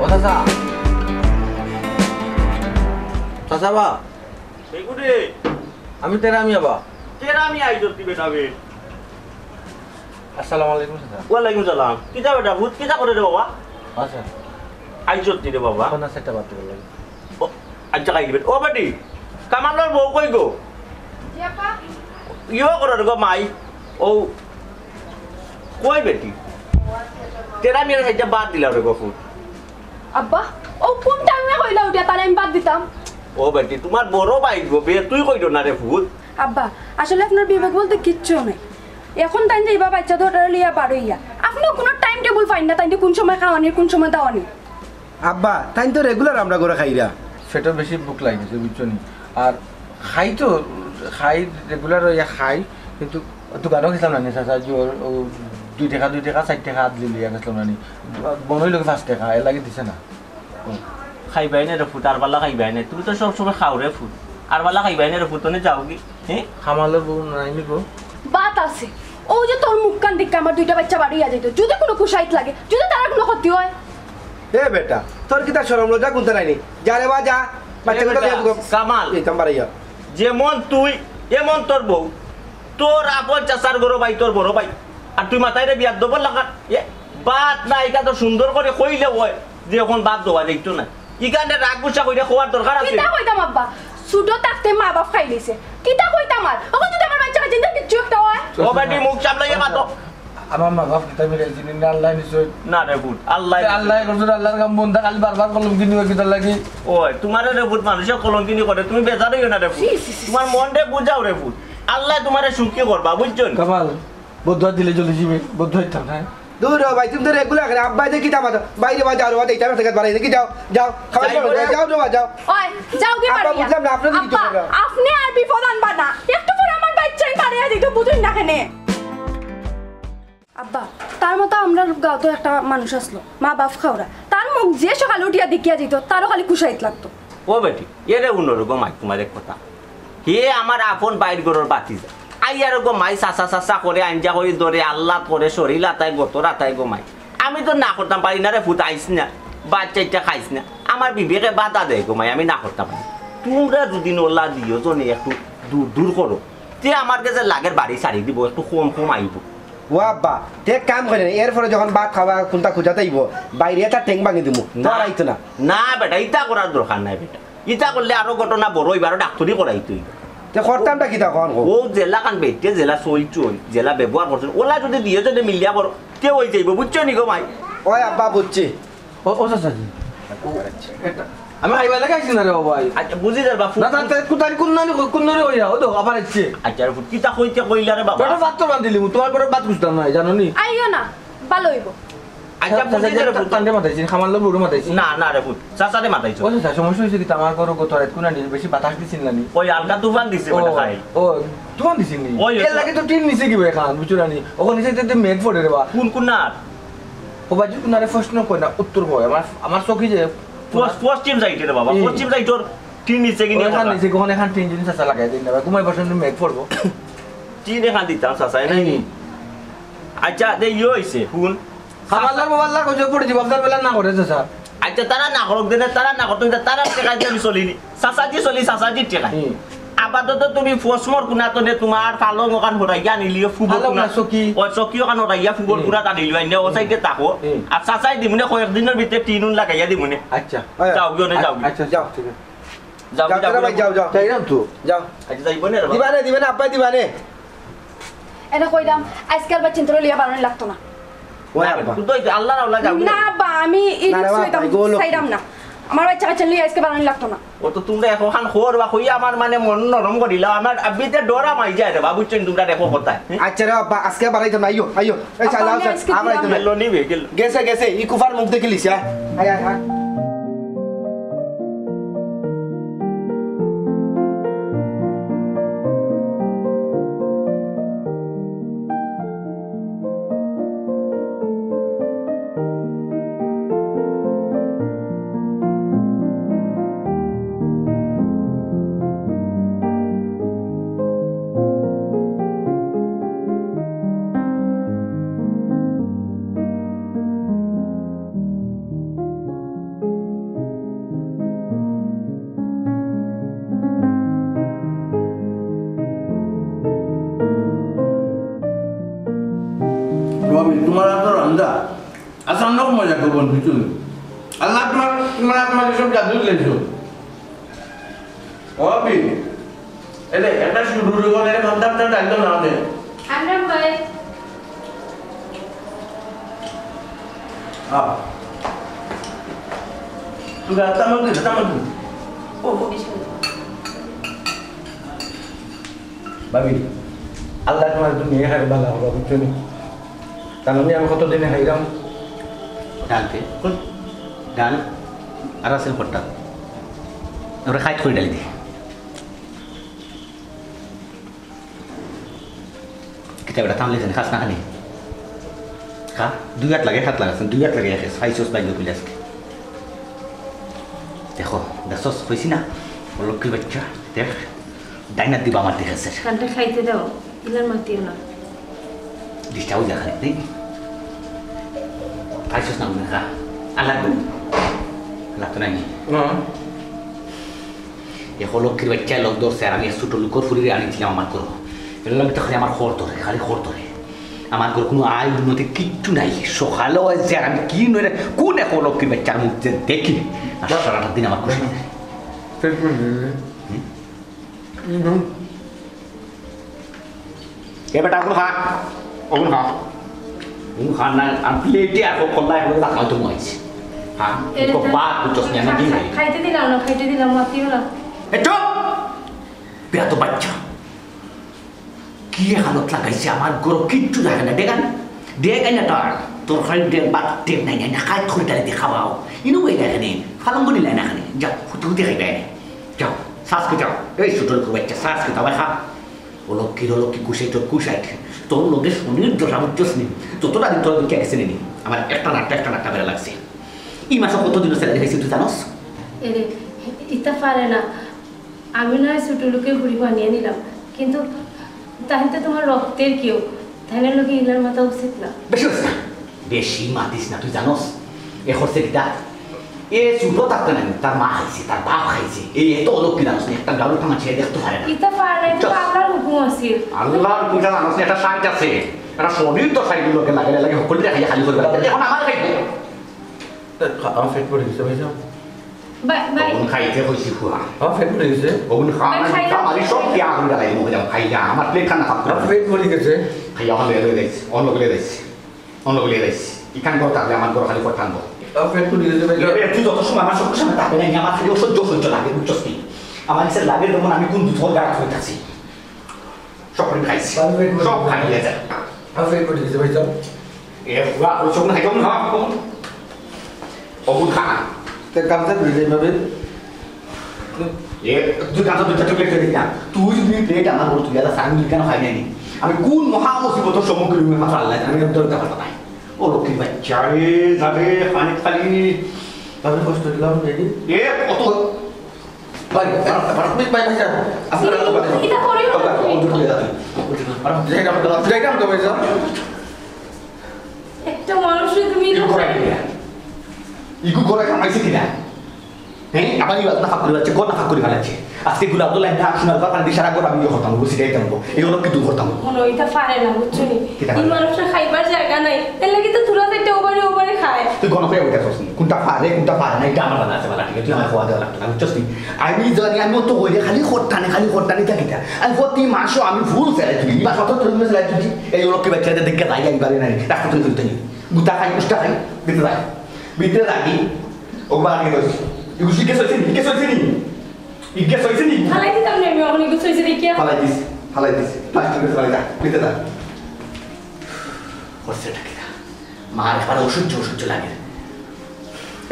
ও চাচা। চাচা বা। বেগুনে। আমি তেরা মিয়া বা। তেরা মিয়া আইজত দিবে না বে। আসসালামু আলাইকুম চাচা। ওয়ালাইকুম সালাম। কিতা বেটা, ভূত কিতা করে রে বাবা? আচ্ছা। আইজত দি রে বাবা। কোন আছে একটা বাদ দিবার লাগি। ও, আচ্ছা, খাই দিবেন। ও বেটি, কামালর বউ কই গো? জি আপা। ইয়ো করো রে গো মাই। ও, কই বেটি? তেরা মিয়া সাইডটা বাদ দিলা রে গো ফুট। আব্বা, ও কোন টাইমে কইলা উঠিয়া তারে আমি বাদ দিতাম? ও বেটি, তুমার বড় ভাই গো, বে, তুই কইতো না রে ফুট। আব্বা, আসলে আপনার বিবেক বলতে কিচ্ছু নাই। এখন তাইন যে ইবা বাচ্চা দুইটারে লইয়া বার অইয়া, আপনেও কোনো টাইম টেবল পাইন না, তাইন যে কোন সময় খাওয়ানির, কোন সময় দাওয়ানির। আব্বা, তাইন তো রেগুলার আমরা ঘরে খাইরা। পেটো বেশি ভুক লাগিছে, বুঝছো নি? আর খাই তো, খাই রেগুলার অইয়া খাই, কিন্তু দোকানো গেছিলাম না নি, চাচা, যে ও, ও দুই টেকা, দুই টেকা, চাইর টেকা আদলি লইয়া গেছিলাম না নি। বনই লগে পাঁচ টেকা, এর লাগি দিছে না। ও, খাইবায় না রে ফুট, আর বালা খাইবায় না। তুমি তো সব সময় খাও রে ফুট, আর বালা খাইবায় না রে ফুট, অনে যাওগি। হে? কামালর বউ নাই নি গো? বাত আছে। ও যে তোর মুখখান দেখে আমার দুইটা বাচ্চা বাড়ি আ যাইতো, যদি কোনো কুশাইত লাগে, যদি তার কোনো ক্ষতি হয়। এ বেটা, তোর কিতা শরম লজ্জা কুনতা নাই নি? যা রে বা, যা। বাচ্চা এ কুনতা বেটা, লইয়া তুই কামাল। এইতাম বাড়াইয়া। যেমন তুই, এমন তোর বউ। তোর আপন চাচার ঘরো ভাই, তোর বড় ভাই। আর তুই মাতাইরে বিয়ার দবল লাগার। এ, বাত না, ইটা তো সুন্দর করে কইলে অয় যে এখন বাদ দেওয়া যাইতো না। ইখানে রাগ গুসা কইরা কওয়ার দরকার আছে? কিতা কইতাম আব্বা? ছোট থাকতে মা বাপ খাইলিছে। কিতা কইতাম আর? অখন যদি আমার বাচ্চা কাচ্চা কিচ্ছু একটা হয়? ও বেটি, মুখ সামলাইয়া মাতো। আমার মা বাপ কিতা মিলে জিনিস না আল্লাহ নিশ্চয়। না রে ফুট, আল্লাহ তে আল্লাহ করছইন, আল্লাহর কাম বন্দা খালি বারবার কলঙ্কিনী অয় কিতার লাগি? ওই, তুমারে রে ফুট, মানুষে কলঙ্কিনী করে, তুমি বেজার অইও না রে ফুট। ছি, ছি, ছি, ছি। তুমার মনরে বুঝাও রে ফুট। আল্লায় তুমারে সুখী করবা, বুঝছো নি? কামাল, বদদোয়া দিলে চলে যাবে, বদদোয়া দিতাম না। দূর হ ভাই, তুমি তো রেগুলার করে আব্বায় যে কিতা মাতো, বাইরে বা যাও রে বা, এইটা মাথা বাড়াই দেখি, যাও, যাও, খাবার যাই সময় বলে। যাও, যাও রে বা, যাও। ওই, যাওগি আব্বা, বাড়িয়া। বুঝলাম না, আপনি কি আব্বা, করবেন? আপনি আর বিপদ আনবা না। একটু পরে আমার বাচ্চাই বাড়িয়া দিত, বুঝুন না কেনে? আব্বা, তার মতো আমরার গাঁওত একটা মানুষ আছলো, মা বাপ খাওরা। তার মুখ যে সকালে উঠিয়া দেখিয়া দিত, তারও খালি কুশাইত লাগতো। ও বেটি, এরে হুনো রে গো মাই, তুমার এক কথা। হে আমার আপন বাইর ঘরর বাতিজা। আইয়া রে গো মাই, চাচা চাচা করে, আঞ্জা করি ধরে, আল্লাত করে, শরীল আতায়, গতর আতায় গো মাই। আমি তো না করতাম পারি না রে ফুত, আইস না, বাচ্চা ইচ্ছা খাইস না। আমার বিবেকে বাধা দেয় গো মাই, আমি না করতাম পারি। তুমরা যদি নলা দিও জনে একটু দূর দূর করো, তে আমার গেছে লাগের বাড়ি ছাড়ি দিব, একটু কম কম আইব। ও আব্বা, তে এক কাম করেন, এরপরে যখন ভাত খাওয়া কুনটা খুঁজাতে আইব, বাইরে এটা ঠেং ভাঙি দিমু, না। তো আর আইতো না। না বেটা, ইতা করার দরকার নাই বেটা, ইতা করলে আরো ঘটনা বড় অইব, আরো ডাক্তারি করাইতে অইব। তে করতামটা কিতা কন গো? ও জেলা কান বেটে, জেলা চলছইন, জেলা ব্যবহার করছইন, ওলা যদি দিয়ে যদি মিলিয়া করো, তে অই যাইব, বুঝছো নি গো মাই? ওই আব্বা, বুঝছি। ও, ও চাচাজি। এটা, আমি খাইবার লাগি আইছি না রে বাবা। আচ্ছা, বুঝি যার বাপু। না, তা, তা, কোথায়, কোন নানি, কোন নানি কইয়া? ও তো আবার আইছে। আচ্ছা, রে ফুত, কিতা কইতে কইলা রে বাবা? বেটা ভাত তো রান্ধিলিমু, তোমার ঘরে ভাত খুঁজতাম না, জানো নি? আইও না, ভালো অইব। আচ্ছা, চাচা, বুঝি যার তা-, ফুত। তানরে মাতাইছি, কামালর বউরে মাতাইছি। না, না রে ফুত, চাচারে মাতাইছো। ও চাচা, সমস্যা অইছে কিতা, আমার ঘরো গত রাইত কুনানি বেশি বাতাস দিছিল না নি? ওই হালকা তুফান দিছে ও, বেটা খাই। ও, তুফান দিছিল নি? ওই, এর ওই। লাগি তো টিন নিচে গিয়ে খান, বুঝছো না নি? ওখানে নিচে তো মেঘ পড়ে রে বা। কোন কোন না? ও বাজু কুনারে প্রশ্ন কই না, উত্তর কই। আমার, আমার চোখে যে পশ-, পশ্চিম সাইডে রে বাবা, হুম। পশ্চিম সাইডর টিন নিচে কিনে ওখান বাবা। নিচে, ওখানে খান টিন জিনিস আছে লাগাই দিন না ভাই, ঘুমাই বসেন, মেঘ পড়বো। টিন এখান দিতাম চাচা, এ নাই নি? হুম। আচ্ছা, দে ইয়ে হইছে, হুন। খাবাল্লার বাবাল্লার কইছে পড়ে দিব, আপনার বেলা না করে, চাচা। আচ্ছা, তারা না করুক দেনে, তারা না করতে, তারা টেকা দিয়া আমি চলি নি। চাচাজি চলি, চাচাজির টেকা। হুম। আপাতত তুমি ফসমর কুনাতনে তোমার পালং ওখান হরাইয়া আনিলিও, ফুবর ফালং কুনা। না, চকি। ও চকি ওখান হরাইয়া, ফুবর হুম। কুনাত আনিলিও, আইনে ও হুম। সাইডে থাকো। হুম। আর চাচাই দিমুনে কয়েকদিনর ভিতরে টিন উন লাগাইয়া দিমুনে। আচ্ছা। যাও গিয়া, যাও গিয়া। আচ্ছা, যাও। ঠিক আছে। যাও, যাও, যাও, যাও, যাও। যাও। যাইরাম তো। যাও। আচ্ছা, যাইবো না রে বাবা। দিবানে, দিবানে, আব্বাই দিবানে। এনে কইলাম, আজকাল বা চিন্তা লইয়া বারোনি লাগতো না। ওই আব্বা। তুই তো আল্লাহর আওলা যাও। না, আব্বা, আমি এই না রে রিস্ক বাবা, লইতাম, এগুলো চাইরাম না। আমার বাচ্চা কাচ্চা লইয়া আজকে বারোনি লাগতো না। ও তো তোমরা এখন খান খোর বা কইয়া আমার মানে মন নরম করিলা। আমার আব্বিতে ডরা মাই যায় রে বাবা, বুঝছেন তোমরা দেখো কথা। আচ্ছা রে আব্বা, আজকে বাড়াইতাম না, আইও, আইও। এই আব্বা, চালাও, আমি চালাও, আজকে আবার দিলাম। আইতাম না। গেল নি বে, গেল। গেছে, গেছে, ই কুফার মুখ দেখিলিস, হ্যাঁ? আয়, আয়, আয়। রবি, তোমার হাতে রান্দা। আচ্ছা, অন্য মজা করবো, বুঝছো নি? আল্লাহ তোমার, তোমার হাতে মাঝে সব জাদু দিয়েছো। রবি, এই যে একটা শুরু হয়ে গেলে ঘন্টা ঘন্টা ডাকলো না আমাদের। আনরাম ভাই। আহ। তুই রাস্তা মধ্যে, রাস্তা মধ্যে। ও, ও। ভাবি, আল্লাহ তোমার দুনিয়া খাই ভালো হবে, বুঝছো নি? তার মানে আমি কতদিনে খাইলাম। ডালতে, কোন? ডাল আর আছে খট্টা। আমরা খাইট করে ডালি দি। কিতা বেটা, টানলে কেনে? খাস না খালি? খা, দুই হাত লাগে, হাত লাগাস না, দুই হাত লাগে খাস। খাইছস বাইরে খুলে আজকে। দেখো, দেখছস, কইছি না? ও লক্ষ্মীর বাচ্চা, দেখ, ডাইনার দিবা আমার দেখেছে। কানটা খাইতে দাও, ইলার মাতিও না। ডিস্টার্ব দেখা নেই। খাইছস না, খা। আর লাগবে? লাগতো নাই। না। এখন লক্ষ্মীর বাচ্চায় লগ ধরছে, আর আমি ছোট লোকর ফুরিরে আনিছিলাম আমার ঘরো। এর লাগি তো খালি আমার খর ধরে, খালি খর ধরে। আমার ঘর কোনো আয় উন্নতি কিচ্ছু নাই। সকালে হয় যে আর আমি কি নইলে কোন এখন লক্ষ্মীর বাচ্চার মুখ যে দেখি, আর সারাটা দিন আমার খুশি। পেট ভরে যাবে। হুম? হুম। এ বেটা, ওগুন খা। ওগুন খা। ওগুন খা না, আর প্লেটে আর কল্লা এখন রাখা হয়তো মনে হচ্ছে। হ্যাঁ, এ তো বেটা, বাদ বুঝছস না, না দিন নাই। খাইতে দিলাম না, খাইতে দিলাম, মাতিও না। এ চুপ! বেটা তো বাচ্চা। কি হালত লাগাইছে আমার ঘরো, কিচ্ছু লাগে না, ডেগান। ডেগাই না তার। তোর খালি ডেগ বাদ ডেগ নাই, নাই, না খাই থুড়ি ডালি দিয়ে খাওয়াও। ইনু বই লাগে নেই, ফালং বনি লাগে না খালি। যা, হুতি হুতি খাইবে এনে। যাও, সাসকে যাও। এই ছোট লোক বাচ্চা, সাসকে যাও, খা। ও লক্ষ্মীর, ও লক্ষ্মী, কুশাইট, ও কুশাইট। তোর লগে শনির দশা বুঝছস নি? যতটা দিন তোর লক্ষ্মী গেছে নি, আমার একটা নাট্টা, একটা নাট্টা বেড়া লাগছে। এই মাসে কত দিন স্যালারি খাইছি তুই জানোস? এরে, ইতা পারে না। আমি না হয় ছোট লোকের ঘুড়ি বানিয়ে নিলাম, কিন্তু তাইন তো তোমার রক্তের কেউ, তাইন লোকে ইলার মাথা উচিত না। বেশি হচ্ছে না, বেশি মাতিস না, তুই জানোস এ করছে কিতা? এ ছোট থাকতে নাই, তার মা খাইছে, তার বাপ খাইছে। এই এত অলক্ষী জানোস না, একটা গাড়ু টানা ছেড়ে দেখতে পারে না। ইতা পারে না, ইতা তো আল্লাহর হুকুম আছে। আল্লাহর হুকুমটা জানোস না, একটা সাইজ আছে। একটা শনির তো সাইজ লোকে লাগে, লাগে হকলটা খাইয়া খালি করে বেড়ায়। এখন আমার খাইবো। আমার পেট ভরে গেছে ভাইজান। ভাই, ভাই। ওগুন খাইতে কইছি ফুয়া। আমার পেট ভরে গেছে। ওগুন খা, ভাই, আমার খাইলাম। আমার সব কি আগুন জ্বালাই মুখে যাও, খাইলা। আমার প্লেট খানা খাম। আমার পেট ভরে গেছে। খাইয়া আমার লগে লগে যাইছি, অন্য লগে যাইছি, অন্য লগে যাইছি। ইখান করে থাকলে আমার ঘর খালি করে টানবো। আমার পেট ভরে গেছে ভাইজান। এ, তুই যত সময় আমার চোখের সামনে থাকবে না, আমার খালি অসহ্য, অসহ্য লাগে, বুঝছস নি? আমার কাছে লাগে যেমন আমি কোন দুধর গাছ হয়ে আছি। সব করে খাইছি। আমি পেট ভরে সব গেছে। খাইয়া যায়। আমি পেট ভরে গেছে ভাইজান। এ, ফুয়া, ওই সব না খাইতাম না, কখন? কখন খা? তে কামতে ভরে যাই ভাবে। এ, তুই কামতে দুইটা চকলেট খেয়ে দিস না। তুই যদি প্লেট আমার বড় তুই আলাদা সামনে কেন খাই নাই? আমি কোন মহা মুসিবতর সম্মুখীন হই, মাত্র আল্লাহ জানে, আমি একদম ব্যাপারটা নাই। ও লক্ষ্মীর বাচ্চা রে, যাবে, পানি খালি। আমি কষ্ট দিলাম, দেখি। এ, কত ভাই, ভাই, ভাই, ভাই, ভাই, ভাই, আপনারা তো ভাই। এটা করে না। ওটা, ওটা, ওটা, ওটা, ওটা, যাই না, যাই না, যাই না, যাই না। একটা মানুষকে তুমি ইগু করাই কিনা? ইগু করাই কামাইছে কিনা? হ্যাঁ, আবার ইবাদ না ফাঁক করে ফেলাচ্ছে, গো না ফাঁক করে ফেলাচ্ছে। আজকে গুলাব তো লাইন না, সোনার বাগান দিয়ে সারা গোটা আমি ইয়ে করতাম, বুঝি যাইতাম গো। এই হলো কি দূর করতাম। মনে হয় ইটা পারে না, বুঝছো নি? কিতা পারে? এই মানুষটা খাইবার জায়গা নাই, এর লাগি তো তোরা যাইতে ওবারে ওবারে খায়। তুই গণ হয়ে উঠে আসছিস নি? কোনটা পারে, কোনটা পারে না, এটা আমার জানা আছে, বালা, ঠিক আছে? তুই আমার খাওয়া দেওয়া লাগতো না, বুঝছস নি? আমি জানি, আমি তো হইলে খালি খরটানি, খালি খরটানি থাকি না। আমি প্রতি মাসও আমি ফুল ফেলাই তুলি, এই মাস অত তুলি ফেলাই তুলি। এই হলো কি বাচ্চাদের দেখে যাই, আমি পারি না, রাখতে তুলি তুলি। গুতা খাই, উষ্টা খাই, ভিতরে রাখি। ভিতরে রাখি। ও বাবা, কি কইছ? ইগু শিখে সইছে নি? শিখে সইছে নি? ইগু সইছে নি? ফালাই দিতাম না আমি, অখন ইগু সইছে দেখিয়া। ফালাই দিস, ফালাই দিস। প্লাস্টিক করে ফালাই দা, ভিতরে দা। করছে এটা কিনা? মার একবার অসহ্য, অসহ্য লাগে।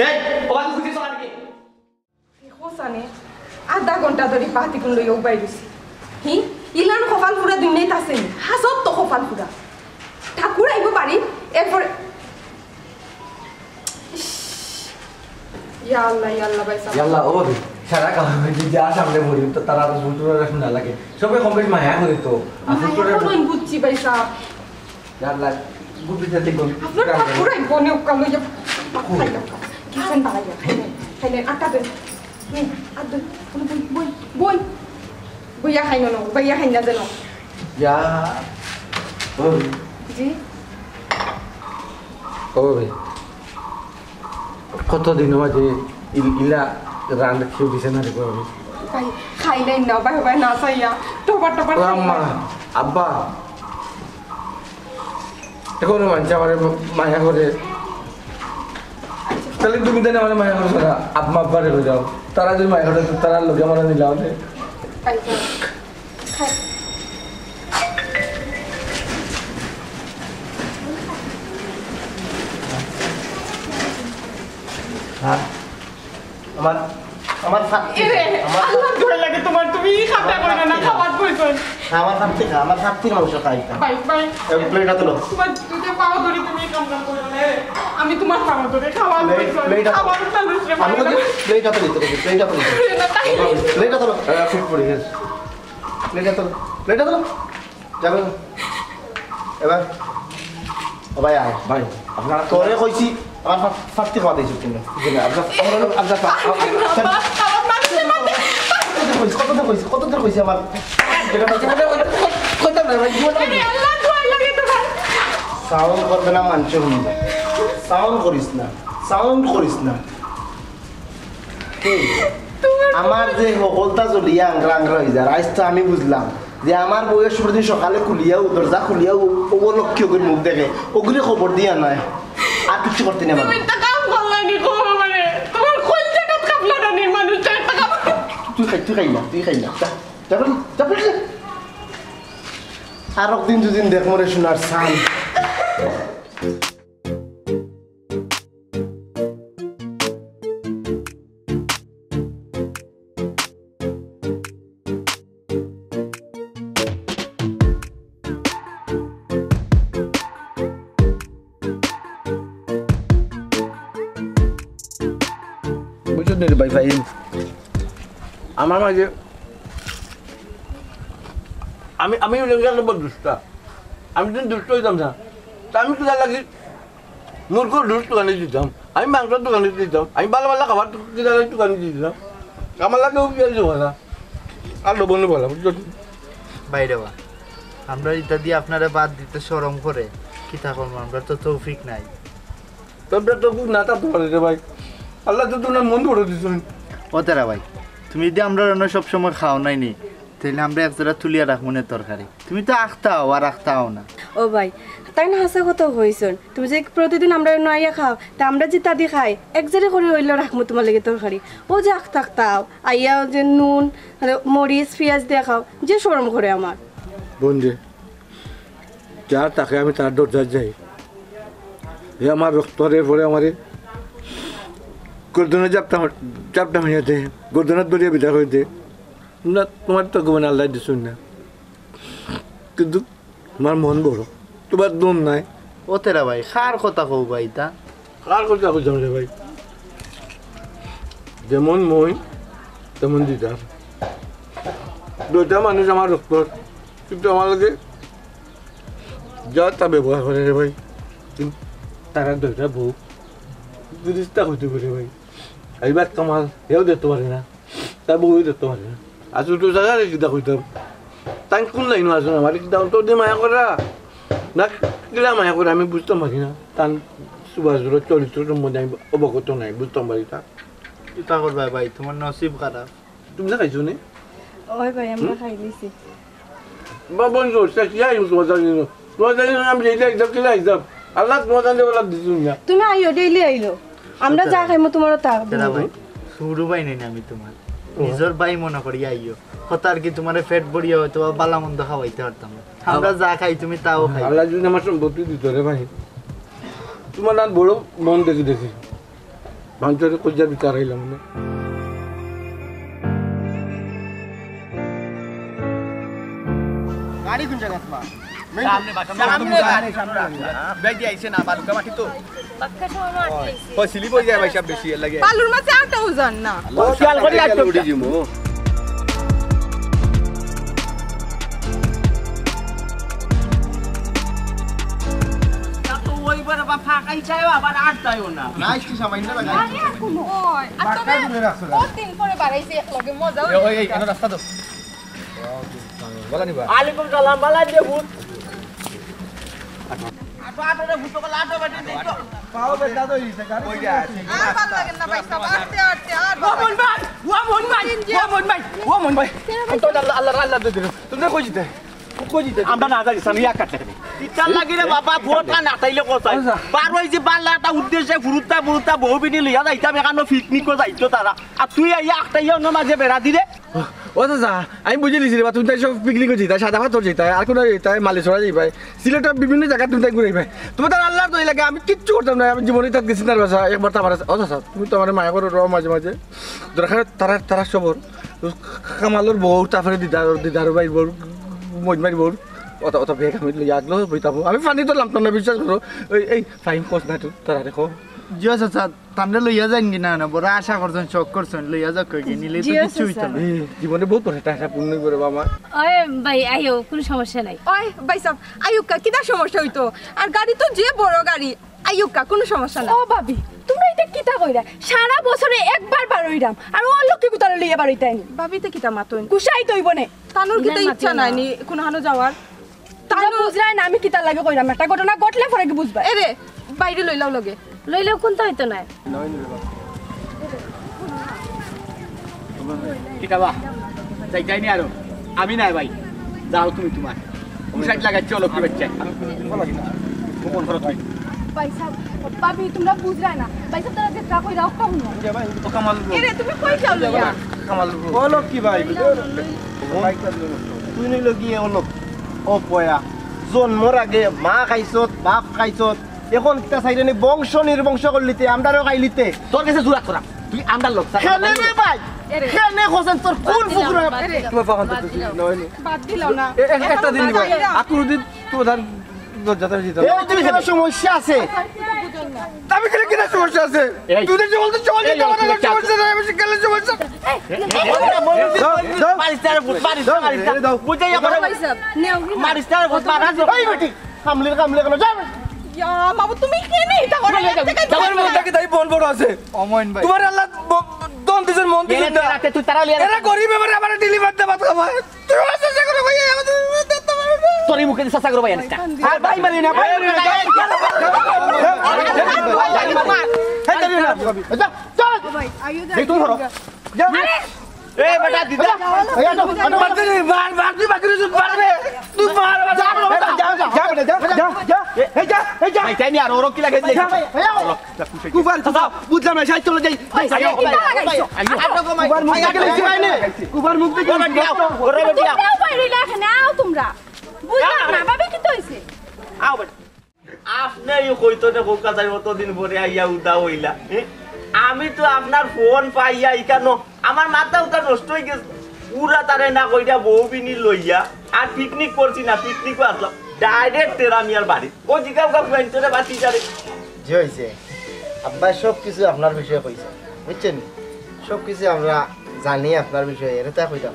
এই, ও বাবা, তুই চলা নাকি? দেখো সানে, আধা ঘন্টা ধরি বাতিগুন লইয়া উবাই রইছি। হি, ইলান কপাল পুরা দুনিয়াত আছে নি? হাজত তো কপাল পুরা। ঠাকুর আইব বাড়ি, এরপরে ইশ, ইয়া আল্লাহ, ইয়া আল্লাহ, ভাই সাহেব। ইয়াল্লা, ও রে, সারা কাম হইছে, যা সামনে বলি, তো তারা তো হুজুর রাখুন না লাগে। সবে কম বেশ মায়া করে তো। আর মায়া হুজুর তো নয় বুঝছি, ভাই সাহেব। ইয়াল্লা, গুড বিদ্যা দেখুন। আপনার ঠাকুর আইব নে, ওকা লইয়া খাইলাম। কিচেন বাড়াইয়া খাইলেন, খাইলেন, আটা দেন। হুম, আর দেন। বই, বই, বই। বইয়া খাইন না, বইয়া খাইন না যেন। ইয়া, ও। জি। ও রে। কতদিন মাঝে ইল-, ইলা রান কেউ দিছে না রে বাবা। ভাই, খাইলেন না, ভাই, ভাই, না চাইয়া। টপার, টপার ও আম্মা, খাইলেন। আব্বা। এখন মানছে আমার মায়া করে। তাহলে তুমি তো আমার মায়া করছো না। আম্মা আব্বারে কই যাও। তারা যদি মায়া করে, তারা লগে আমার নিলাম। আচ্ছা। খাই। হ্যাঁ। আমার, আমার ছাত্রী, এরে, আমার আল্লাহ দোহাই লাগে তোমার, তুমি এই কামটা আমার করো না, ছাত্রী। খাওয়ার প্রয়োজন। হ্যাঁ, আমার ছাত্রী খা, আমার ছাত্রীর মাংস খাই। ভাই, ভাই। এই প্লেটটা তুলো। তোমার দুইটা পাও ধরি, তুমি এই কামটা করো না, এরে। আমি তোমার পাও ধরি, খাওয়ার প্লেট, প্রয়োজন। প্লেটটা তুলো। খাওয়ার মানুষ রে, আমি ভাই। বলছি, প্লেটটা তুলো, তুলো, প্লেটটা তুলো। এরে না, তাই। প্লেটটা তুলো। এ, ফুট পড়ে গেছে। প্লেটটা তুলো, প্লেটটা তুলো। যাবে না? এবার? ও ভাই, আয়। ভাই, আপনারা তোরে কইছি, আমার ফা-, ফাত্তি খাওয়া দিয়েছিস কিন্তু। জি না, আপনার, আপনার, আপনার ফা-, আপনার, কত দের কইছি, কত দের কইছি, কত দের কইছি আমার? কইতাম না, ভাই, জীবনে সাউন্ড করবে না, মানষে হুনবো। সাউন্ড করিস না, সাউন্ড করিস না। কি? আমার যে হকলতা জ্বলিয়া আংরা আংরা হয়ে যায়, আইজ তো আমি বুঝলাম যে আমার বউয়ে প্রতিদিন সকালে খুলিয়াও, দরজা খুলিয়াও, ও লক্ষ্মী ওগুর মুখ দেখে, ওগুরে খবর দিয়া নাই। আর কিচ্ছু করতে নেই আমার। তুমি একটা কাম করলা নি, খবর মানে, তোমার কোন জায়গা কাঁপলা না নি, মানুষটা একটা কাম। তুই খাই, তুই খাই না, তুই খাই না। যা, যা বলি, যা বলি। আর একদিন দুদিন দেখ মরে সোনার সান। বুঝছো নি রে ভাই, ভাই? আমার মাঝে আমি, আমি হইলাম গিয়া বড় দুষ্টা। আমি যদি দুষ্ট হইতাম না, তা আমি কিতা লাগি মুরগর দুধ দোকানে দিতাম, আমি মাংসর দোকানে দিতাম, আমি ভালা ভালা খাবার দো-, কিনা দোকানে দিতাম। আমার লাগেও বিয়ার জমা না। আর লবণে বলা, বুঝছো? বাইরে বা। আমরা ইতা দিয়া আপনারে বাদ দিতে শরম করে। কিতা করবো, আমরা তো তৌফিক নাই। তোমরা তো খুব নাতা তোমার রে ভাই। আল্লাহ তো তোমার মন বড় দিছইন। ও তেরা ভাই, তুমি যদি আমরা রান্না সব সময় খাও নাই নি, তাইলে আমরা এক জোড়া তুলিয়া রাখমু নে তরকারি। তুমি তো আখতাও আর আখতাও না। ও ভাই, তাইন হাছা কথা কইছইন। তুমি যে প্রতিদিন আমরা অনো আইয়া খাও, তে আমরা যেতা দি খাই, এক জারি করি অইলেও রাখমু তোমার লাগি তরকারি। ও যে আখতা আখতাও, আইয়া যে নুন, মরিচ, পিয়াজ দিয়া খাও, যে শরম করে আমার। বোন রে, যার তাকে আমি তার দরজাত যাই। হে আমার রক্ত রে পরে আমারে গর্দনে জাপটা, জাপটা মারিয়া দে, গর্দনে ধরিয়া বিদায় করি দে। না, তোমার তো ঘুমানো আল্লাহ দিছইন না। কিন্তু তোমার মন বড়, তোমার দম নাই। ও তেরা ভাই, কার কথা কও ভাই তা? কার কথা কইতাম রে ভাই? যেমন মই, তেমন দিদার। দুইটা মানুষ আমার রক্ত, কিন্তু আমার লগে যা তা ব্যবহার করে রে ভাই। কিন্তু তারা দুইটা বউ, তিরিশটা হইতে পারে ভাই। এই বাদ কামাল, হেও দেখতে পারে না, তার বউই দেখতে পারে না। আর ছোট জায়গায় কিতা কইতাম, তাই কোন লাইনও আছে না, আমার কিতা অন্তর দিয়ে মায়া করা না, কিলা মায়া করে আমি বুঝতাম পারি না। তার সুভাষ চরিত্র সম্বন্ধে আমি অবগত নাই, বুঝতাম পারি না। কিতা করবা ভাই, তোমার নসিব খারাপ। তুমি না খাইছো নি? ওই ভাই, আমরা খাই লিছি। বা বন্ধু, সে কি আইম তোমার জানি না। তোমার জানি না, আমি যেটা একদম কিনা একদম। আল্লাহ তোমার জানি ওরা দিছুন না। তুমি আইও, ডেইলি আইও। আমরা যা আচ্ছা। খাইমু, তোমারও তা কেডা ভাই? সুরু ভাই নাই না আমি তোমার। ও। নিজর ভাই মনে করি আইও। কথা আর কি, তোমারে পেট ভরিয়া হয়তো বা বালা মন্দ খাওয়াইতে পারতাম না। আমরা যা খাই, তুমি তাও খাই। আল্লাহ যদি আমার সম্পত্তি দিত রে ভাই। তোমার নাম বড় মন দেখি দেখি। ভাঙচুরে কইজা বিচার হইলাম না। গাড়ি কোন জায়গা তোমার? সামনে বাসা, সামনে সামনে বাসা। বেজি আইছে না, বালুকা মাটি তো। বাক্কা সময় মারতেছি। ও, স্লিপ হয়ে যায় ভাই, সব বেশি এর লাগে। বালুর মাঝে আটাও যান না। ও, খেয়াল করি আটকে উঠি যাবো। তা তো ওইবার আবার ফাঁকাই চাইও, আবার আর চাইও না। নাইস কি সামান্য লাগাই। আরে, আর কোনো। ওই, আর তবে বাক্কা দূরে রাখছো না। কতদিন পরে বাড়াইছি এক লগে, মজা এ, ওই, এই, হইছে। এনে রাস্তা দাও। বলা নিবা। আলাইকুম সালাম, বালা দিয়ে ভূত। আটো, আটো রে, ভূত কলা, আটো বেটি, দেখো। পাও বেটা তো হইছে, গাড়ি ওই যে আছে। আর ভালো লাগে না ভাই সাহেব, আটতে, আটতে, আর ও মন ভাই, ও মন ভাই, ও মন ভাই, ও মন ভাই। আমি তো আল্লাহ, আল্লাহ, আল্লাহ দিয়ে দিলাম। তুমি কই যেতে? কই যেতে? আমরা না যাই, আমি এক কাটতে দেবে। ইচ্ছা লাগে রে বাবা, ভোটটা না তাইলে কোথায়? আচ্ছা। বার হইছে বাল্লা একটা উদ্দেশ্যে ফুরুত্তা, ফুরুত্তা বউ বিনি লইয়া যাইতাম, এখানে পিকনিকও যাইতো তারা। আর তুই এই একটা ইয়ে অন্য মাঝে বেড়া দিলে। ও চাচা, আমি বুঝি লিছি রে বা, তুমি তাই সব পিকনিকও যাইতায়, সাদা পাথর যাইতায়, আর কোনো যাইতায়, মালিছড়া যাইবায়, সিলেটের বিভিন্ন জায়গা তুমি তাই ঘুরাইবায়। তুমি তার আল্লাহর দোহাই লাগে, আমি কিচ্ছু করতাম না, আমি জীবনে তাত গেছি না রে বাসা, একবার তো আমার, ও চাচা, তুমি তো আমার মায়া করো র মাঝে মাঝে। দরকার তারা, তারা সবর, কামালর বউ, তারপরে দিদার, দিদার ভাই বউ, মজমাইর বউ, অত, অত বেগ আমি লইয়া আগলো বইতাম। আমি পানি তো লামতাম না, বিশ্বাস করো। এই, এই, ফাইন কস না তুই, তারা দেখো। জিও চাচা, তানরে লইয়া যাইন কি না, না, বড় আশা করছেন, শখ করছেন, লইয়া যাক কই গিয়া, নিলে তো জি, কিচ্ছু আচ্ছা, হইতো না। স্যার। এ, জীবনে বহুত বড় একটা আশা পূর্ণ করে বাবা। ওই ভাই, আইও, কোনো সমস্যা নাই। ওই ভাই সাহেব, আইউক্কা, কিতা সমস্যা হইতো? আর গাড়ি তো যে বড় গাড়ি, আইউক্কা, কোনো সমস্যা নাই। ও ভাবি, তোমরা এটা কিতা কইরা? সারা বছরে একবার বারইরাম, আর ও লক্ষ্মী কুতারে লইয়া বারইতায়নি। ভাবিতে কিতা মাতইন? গুসাই তৈব নে। তানুর কিতা ইচ্ছা নাই নি কোনো হানো যাওয়ার? তাইলে বুঝরায় না, আমি কিতার লাগি কইরাম, একটা ঘটনা ঘটলে পরে কি বুঝবা? এরে, বাইরে লইলাও লগে। লইলেও কোনটা হইতো নায়। কিতা বা? যাইতায় নি আরো? আমি নাই ভাই। যাও তুমি তোমার। উষাইট লাগাইছো লক্ষ্মী বাচ্চা। আমি কোনোদিন বলা কিনা। গোপন করো তুমি। ভাই সাহেব, ভাবি, তোমরা বুঝরায় না। ভাই সাহেব, তারা যে ট্রাক হইরা অক্কা হুনো। এরে, তুমি কই যাও লইয়া? কামাল। ও লক্ষ্মী ভাই। তুই নইল গিয়ে ও লক্ষ্মী। ও পয়া। জন্মর আগে মা খাইছত, বাপ খাইছত, এখন কিতা চাইরে নি বংশ নির্বংশ করলিতে, আমরারেও খাইলিতে। তোর গেছে জুরাত করাম, তুই আমরার লোক, স্যার। খেলে রে ভাই, এরে। খেলে হোসেন তোর কোন বাদ দিলাম, ফুকুর? বাদ দিলাম। তোমার বাগান তো বাদ কিছু দিলাম। নয় নি। বাদ দিলাম না। এ, এ, একটা দিন দিবা। আর কোনোদিন তোমার ধান দরজাটা দিতে হবে। এই তুই কোনো সমস্যা আছে? আমি খেলে কিনা সমস্যা আছে? এই। তুই তো চলতে চলতে এই, আমার এই, সমস্যা নাই, আমি গেলে সমস্যা। এই, এই, এই, এই, এই, দাও, দাও। মারিস তারে ভূত, মারিস, দাও, মারিস। এই, দাও। বুঝে যাবো। ভাই সাহেব, নেও। মারিস তারে ভূত, মারা যাবে। এই বেটি, কামলির কামলি কেন? যা। ইয়া, বাবু, তুমি কেনে এটা করো? যাও, যাও, যাও। তাকে তাই বল বড় আছে। অমন ভাই। তোমার আল্লাহ ব-, দন দিছইন, মন দিছইন এনে না। রাতে তুই তারা লিয়া এরা গরিব, এবারে আমার ডেলি বাদ দে, ভাত খাওয়া। তুই আমার চাচা করে ভাই, আমাদের দেখতে পারো না। তোর এই মুখে চাচা করে ভাই আনিস না। আর ভাই মারি না, ভাই মারি না। এই, যাবি না। যা, চল। এই, তুই ধরো। যা। এই বেটা, দিদা। এই, আটো, আটো। মার দে রে, মার, মার, তুই বাকি রইছ, মার রে। তুই মার, মার। যা, যা, যা, যা, বেটা, যা, যা, যা, যা। এই, এই, যা, এই, যা। ভাই, তাই নিয়ে আর ওরও কি লাগে? যা, ভাই, এই, আও। চলো, যা, খুশি। কুফার, চাচা, বুঝলাম না, সাইড চলে যাই। ভাই, আইও, আইও, ভাই, আইও, আইও। আটো গো, ভাই, কুফার মুখ দেখে ভাই, লাইছি। ভাই, ভাই। কুফার মুখ দেখে ওরা লাইছি। কি আও? ওরা কি আও? তোমরাও বাইরে এখানে আও তোমরা। বুঝলাম না, ভাবি, কি তো হইছে? আও, বেটা। আপনে ই কইতো না, কলকাতায় অতদিন পরে আইয়া উদা হইলা, এ? আমি তো আপনার ফোন পাইয়া ইকানো আমার মাথা উতা নষ্ট হয়ে গেছে। পুরা তারে না কইরা বউ বিনি লইয়া আর পিকনিক করছি না, পিকনিকও আসলাম। ডাইরেক্ট তেরা মিয়ার বাড়ি। ও জিগাও গা ফুয়াইন তোরে বাতি যারে। জি হইছে। আব্বা সব কিছু আপনার বিষয়ে কইছে। বুঝছেন? সব কিছু আমরা জানি আপনার বিষয়ে। এটা তা কইতাম।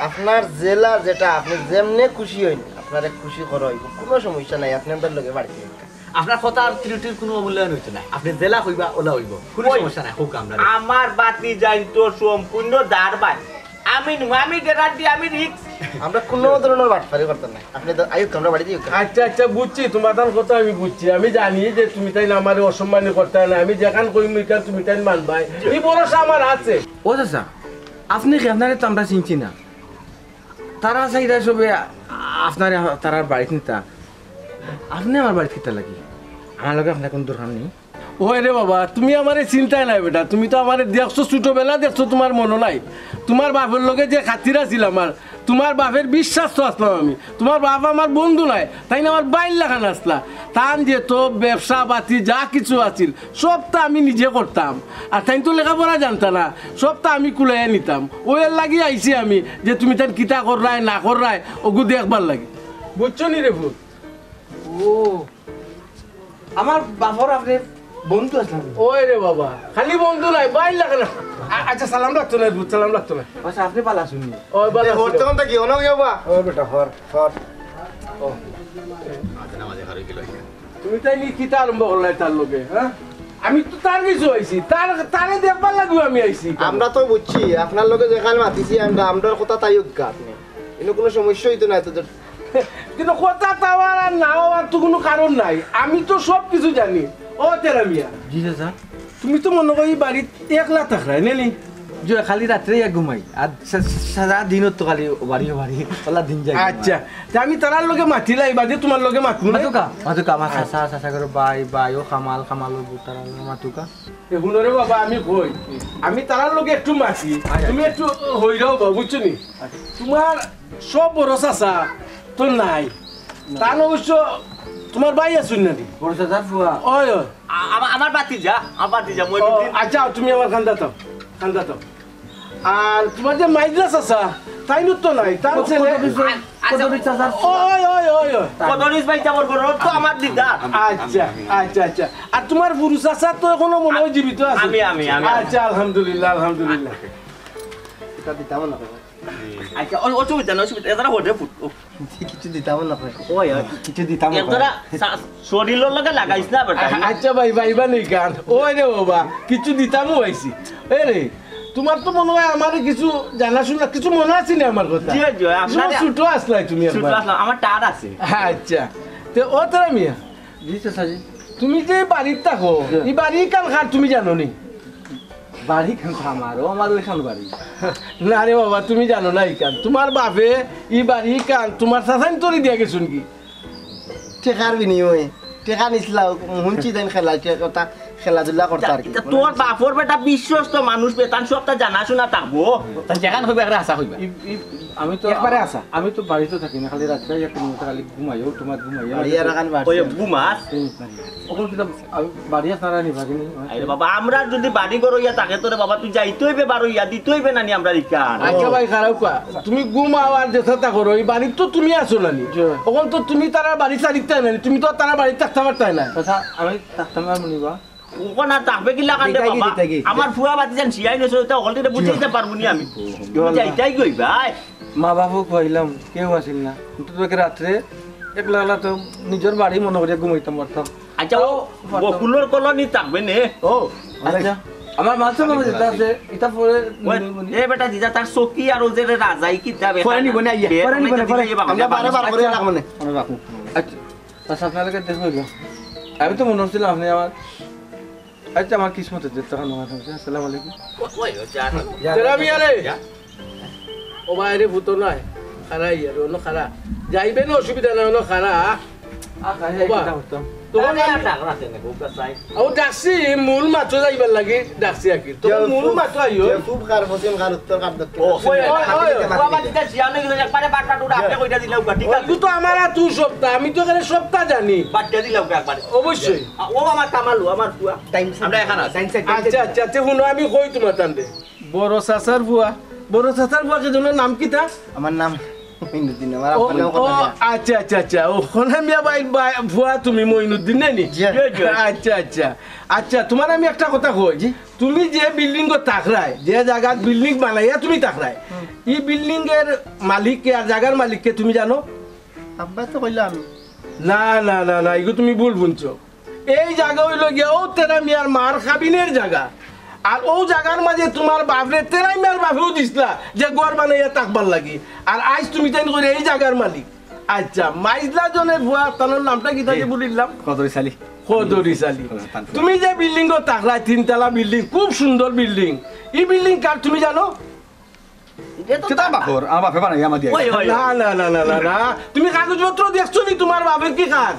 আপনার জেলা যেটা, আপনি যেমনে খুশি হইন, আপনারে খুশি করা হইব। কোনো সমস্যা নাই, আপনি আমাদের লগে বাড়িতে যাইন। আপনার কথার ত্রুটির কুনু অমূল্যায়ন অইতো নায়। আপনে যেলা কইবা, অলা অইবো। কুনু ওই, সমস্যা নাই, কউক্কা আমরারে। আমার বাতিজাইন তো সম্পূর্ণ দারবান। আমি নু, আমি গ্যারান্টি, আমি রিস্ক। আমরা কুনু ধরনর বাটপারি করতাম নায়। আপনে তো আইউক্কা, আমরা বাড়িত আইউক্কা। আচ্ছা, আচ্ছা, বুঝছি, তুমার তান কথা আমি বুঝছি। আমি জানি যে তুমিতাইন আমারে অসম্মানি করতায় নায়। আমি যেখান কইমু, ইখান তুমিতাইন মানবায়। ই ভরসা আমার আছে। ও চাচা, আপনে কিতা, আপনারে তো আমরা চিনছি না। তারা চাইরা সবে আ-, আপনারে আ-, তারার বাড়িত নিতা। আপনে আমার বাড়িত কিতার লাগি? আমার লগে আপনার কুনু দরকার নাই। ওই রে বাবা, তুমি আমারে চিনতায় নায় বেটা। তুমি তো আমারে দেখছো, ছোটবেলা দেখছো, তুমার মনো নাই। তুমার বাপর লগে যে খাতির আছিল আমার, তুমার বাপর বিশ্বাস্ত আছলাম আমি। তুমার বাপ আমার বন্ধু নায়, তাইন আমার ভাইর লাখান আছলা। তান যেতো ব্যবসা পাতি যা কিছু আছিল, সবতা আমি নিজে করতাম। আর তাইন তো লেখাপড়া জানতা না, সবতা আমি কুলাইয়া নিতাম। অউ এর লাগি আইছি আমি যে তুমিতাইন কিতা কররায় না কররায়, অগু দেখবার লাগি। বুঝছো নি রে পুত? ও, আমার বাপর আপনে বন্ধু আছলা নি? ওই রে বাবা, খালি বন্ধু নায়, ভাইর লাখান। আ-, আচ্ছা, সালাম রাখতো নায়, সালাম রাখতো নায়। আচ্ছা, আপনে ভালা আছইন নি? ওই, ভালা আছি। বর্তমান তো কি অনো গিয়া বা? ও বেটা, হর, হর। ও। মাঝে না মাঝে হারই গেল। তুমিতাইন নি কিতা আরম্ভ করলায় তার লগে, হ্যাঁ? আমি তো তার কাছেউ আইছি, তার, তারে দেখবার লাগিউ আমি আইছি। আমরা তো বুঝছি, আপনার লগে যেখান মাতিছি আমরা, আমরার কথা তাই অউক্কা আপনে। ইনো কুনু সমস্যা অইতো নায় তো। কিন্তু কথা তাওয়ার আর না অওয়ার তো কুনু কারণ নাই। আমি তো সব কিছু জানি। ও তেরা মিয়া। জি চাচা। তুমি তো মনো কয় ই বাড়িত একলা থাকরায়, নে নি? জি, খালি রাত্রে ইয়া ঘুমাই। আর সা-, সা-, সারা দিন তো খালি বাড়ি, বাড়ি, সারা দিন যাই ঘুমাই। আচ্ছা, তে আমি তারার লগে মাতিলাই, বাদে তুমার লগে মাতমু নে। মাতুক্কা, মাতুক্কা, আমার চাচা, চাচা করো ভাই, ভাই, ও কামাল, কামাল, ও বুটারা, মাতুক্কা। এ হুনো রে বাবা, আমি কই, আমি তারার লগে একটু মাতি, আচ্ছা। তুমি একটু হইরাও বা, বুঝছো নি? আচ্ছা। তুমার সব বড় চাচা তো নাই, তান অবশ্য তুমার ভাই আছইন না নি? বড় চাচার ফুয়া। ওই, ওই। আ-, আমা-, আমার ভাতিজা, আমার ভাতিজা, ও, মইনুদ্দিন। আচ্ছা, তুমি আমার কান্দাত আও, কান্দাত আও। আর তুমার যে মাইজলা চাচা, তাইন তো নাই, তান ছেলে। কত দিছে? আ-, আচ্ছা। কত দিছে চাচা? ওই, ওই, ওই, ওই। কত দিছে ভাই, আমার ঘরর তো আমার দিদার। আচ্ছা, আচ্ছা, আচ্ছা। আর তুমার ফুরু চাচা তো এখনো মনে হয় জীবিত আছে। আমি, আমি, আমি। আচ্ছা, আলহামদুলিল্লাহ, আলহামদুলিল্লাহ। ইটা দিতাম না। আচ্ছা, অ-, অসুবিধা নাই, অসুবিধা, এ তারা হতে ফুট। ও। কিছু দিতাম না কয়। ওই, ওই। কিছু দিতাম না এক কয়। তারা সা-, শরীরর লগে লাগাইস না বেটা। আচ্ছা ভাই, ভাই, ভাই, নেই গান। ওই রে বাবা, কিছু দিতামও আইছি। এ রে, তুমার তো মনে হয় আমারে কিছু জানাশুনা, কিছু মনো আছে নি আমার কথা? জি, জি, আপনারে ছোট আছলায় তুমি ছোট একবার। আছলাম, আমার টার আছে। আচ্ছা, তে ও তারা মিয়া, জি, চাচাজি। তুমি যে বাড়িত থাকো, জি। ই বাড়ি কান কার তুমি জানো নি? বাড়ি কান তো আমার, ও আমার ওইখান বাড়ি। না রে বাবা, তুমি জানো না ইখান। তুমার বাপে ই বাড়ি কান তুমার চাচাইন্তরে দিয়া গেছইন গি? টেকার বিনিময়ে। টেকা নিছলা, হুনছি যেন খেলা, কথা, খেলাধুলা করতা আর কি। ইটা তোর বাপর বেটা বিশ্বস্ত মানুষ বে, তান সবতা জানাশুনা থাকবো। তাই যেখান কইবা একবারে হাছা কইবা। ই, ই, আমি তো একবারে হাছা। আমি তো বাড়িত থাকি না, খালি রাত্রে এক মিনিট খালি ঘুমাই, ও তোমার ঘুমাই। বাড়ি আর এখান বাড়ি। ওই ঘুমাস? এই বাড়ি। ওখান কিতা আমি বাড়ি আপনারা নিবা কিনি? আরে বাবা, আমরা যদি বাড়ি ঘর অইয়া থাকে তো রে বাবা, তুই যাইতে অইবে, বারইয়া দিতে অইবে না নি আমরার ইখান। আচ্ছা ভাই, খারাপ কয়। তুমি ঘুমাও আর যেতা তা করো, ই বাড়িত তো তুমি আছো না নি? জি। অখন তো তুমি তারার বাড়ি ছাড়িতায় না নি, তুমি তো আর তারার বাড়িত থাকতা পারতায় না। আচ্ছা, আমি থাকতাম পারমু নি বা? অখন আর থাকবে কিলা কান্দে দিতাই কি, বাবা? দিতাই কি? আমার ফুয়া বাতি যেন শিয়াই নছে, ওটা হকলটিরে বুঝাইতে পারমু নি আমি। জি। তুমি যাইতায় কই ভাই? মা বাপও খুয়াইলাম, কেউ আছিল না। কিন্তু তোকে রাত্রে একলা একলা তো নিজর বাড়ি মনো করিয়া ঘুমাইতাম পারতাম। আচ্ছা, ও বকুলর কলোনি থাকবে নে? ও, আচ্ছা। আমার মাছ মামা যেটা আছে, এটা পরে ওই, নিব নি। এ বেটা, দিদা তার চকি আর ও যে রে রাজাই কিতা বেটা? পরে নিব নে, আইয়া। পরে নিব নে, পরে। আমরা বারো বার করে রাখবো নে। আমরা রাখবো। আচ্ছা, আচ্ছা, আপনার লগে দেখা হইল। আমি তো মনে হচ্ছিল আপনি আমার, আচ্ছা, আমার কিসমতে যে তখন মনে হচ্ছে। আসসালামু আলাইকুম। ওই, ওই, যা। তেরা মিয়া রে। যা। ও ভাই রে, ভূত নাই। খারা ইয়ার, অনো খারা। যাইবে না, অসুবিধা নাই, অনো খারা। আ, খারা, ও বা। কিতা করতাম? তখন আরে, আমি আর ডাক রাখে না, গো, গাছ নাই। ও ডাকছি, মূল মাত্র যাইবার লাগি ডাকছি আর কি। তখন যে মূল খুব, মাত্র আইও। যে খুব কার পশ্চিম, কার উত্তর, কার দক্ষিণ। ও, ওই, ওই, ওই, ওই। বাবা, দিদা, জিয়া, আমি কিন্তু একবারে বাট্টা টুটা আপনি কইটা দিলাম, ঠিক আছে? অগু তো আমার আতু সবতা, আমি তো এখানে সবতা জানি। বাট্টা দিলাম একবারে। অবশ্যই। আ, ও আমার কামাল, ও আমার ফুয়া। Time set. আমরা এখানে আছি। টাইম সেট, টাইম আচ্ছা, সেট। আচ্ছা, আচ্ছা, হুনো, আমি কই তোমার তানরে। বড় চাচার ফুয়া, বড় চাচার ফুয়া কে জন্য নাম কিতা? আমার নাম মইনুদ্দিন, আমার ও, আব্বার নাম ও, কথা না। আচ্ছা, আচ্ছা, আচ্ছা। ও, খনা মিয়া ভাই, ভাই, ফুয়া তুমি মইনুদ্দিন, নায় নি? জি। জি, জি। আচ্ছা, আচ্ছা। আচ্ছা, তোমার আমি একটা কথা কই। জি। তুমি যে বিল্ডিং গো থাকরায়, যে জাগাত বিল্ডিং বানাইয়া তুমি থাকরায়, হুম। ই বিল্ডিং এর মালিক কে আর জাগার মালিক কে তুমি জানো? আব্বা তো কইলাম। না, না, না, না, ইগু তুমি ভুল হুনছো। এই জাগা অইলো গিয়া অউ তেরা মিয়ার মার কাবিনর জাগা। আর অউ জাগার মাঝে তুমার বাফরে তেরা মিয়ার বাফেউ দিছলা যে ঘর বানাইয়া থাকবার লাগি। আর আইজ তুমি তাইন কইরায় এই জাগার মালিক। আচ্ছা, মাইজলা জনের ফুয়া, তান নামটা কিতা যে ভুলিলাম? কদরিছ আলী। কদরিছ আলী। কদরিছ আলী। তুমি যে বিল্ডিংও থাকরায়, তিনতলা বিল্ডিং, খুব সুন্দর বিল্ডিং। ই বিল্ডিং কার তুমি জানো? ইটা তো কিতা তার বাফর? আমার বাফে বানাইয়া আমার দিয়া। ওই, ওই, ওই। না, না, না, না, না, না। তুমি কাগজপত্র দেখছো নি তুমার বাফে কি কার?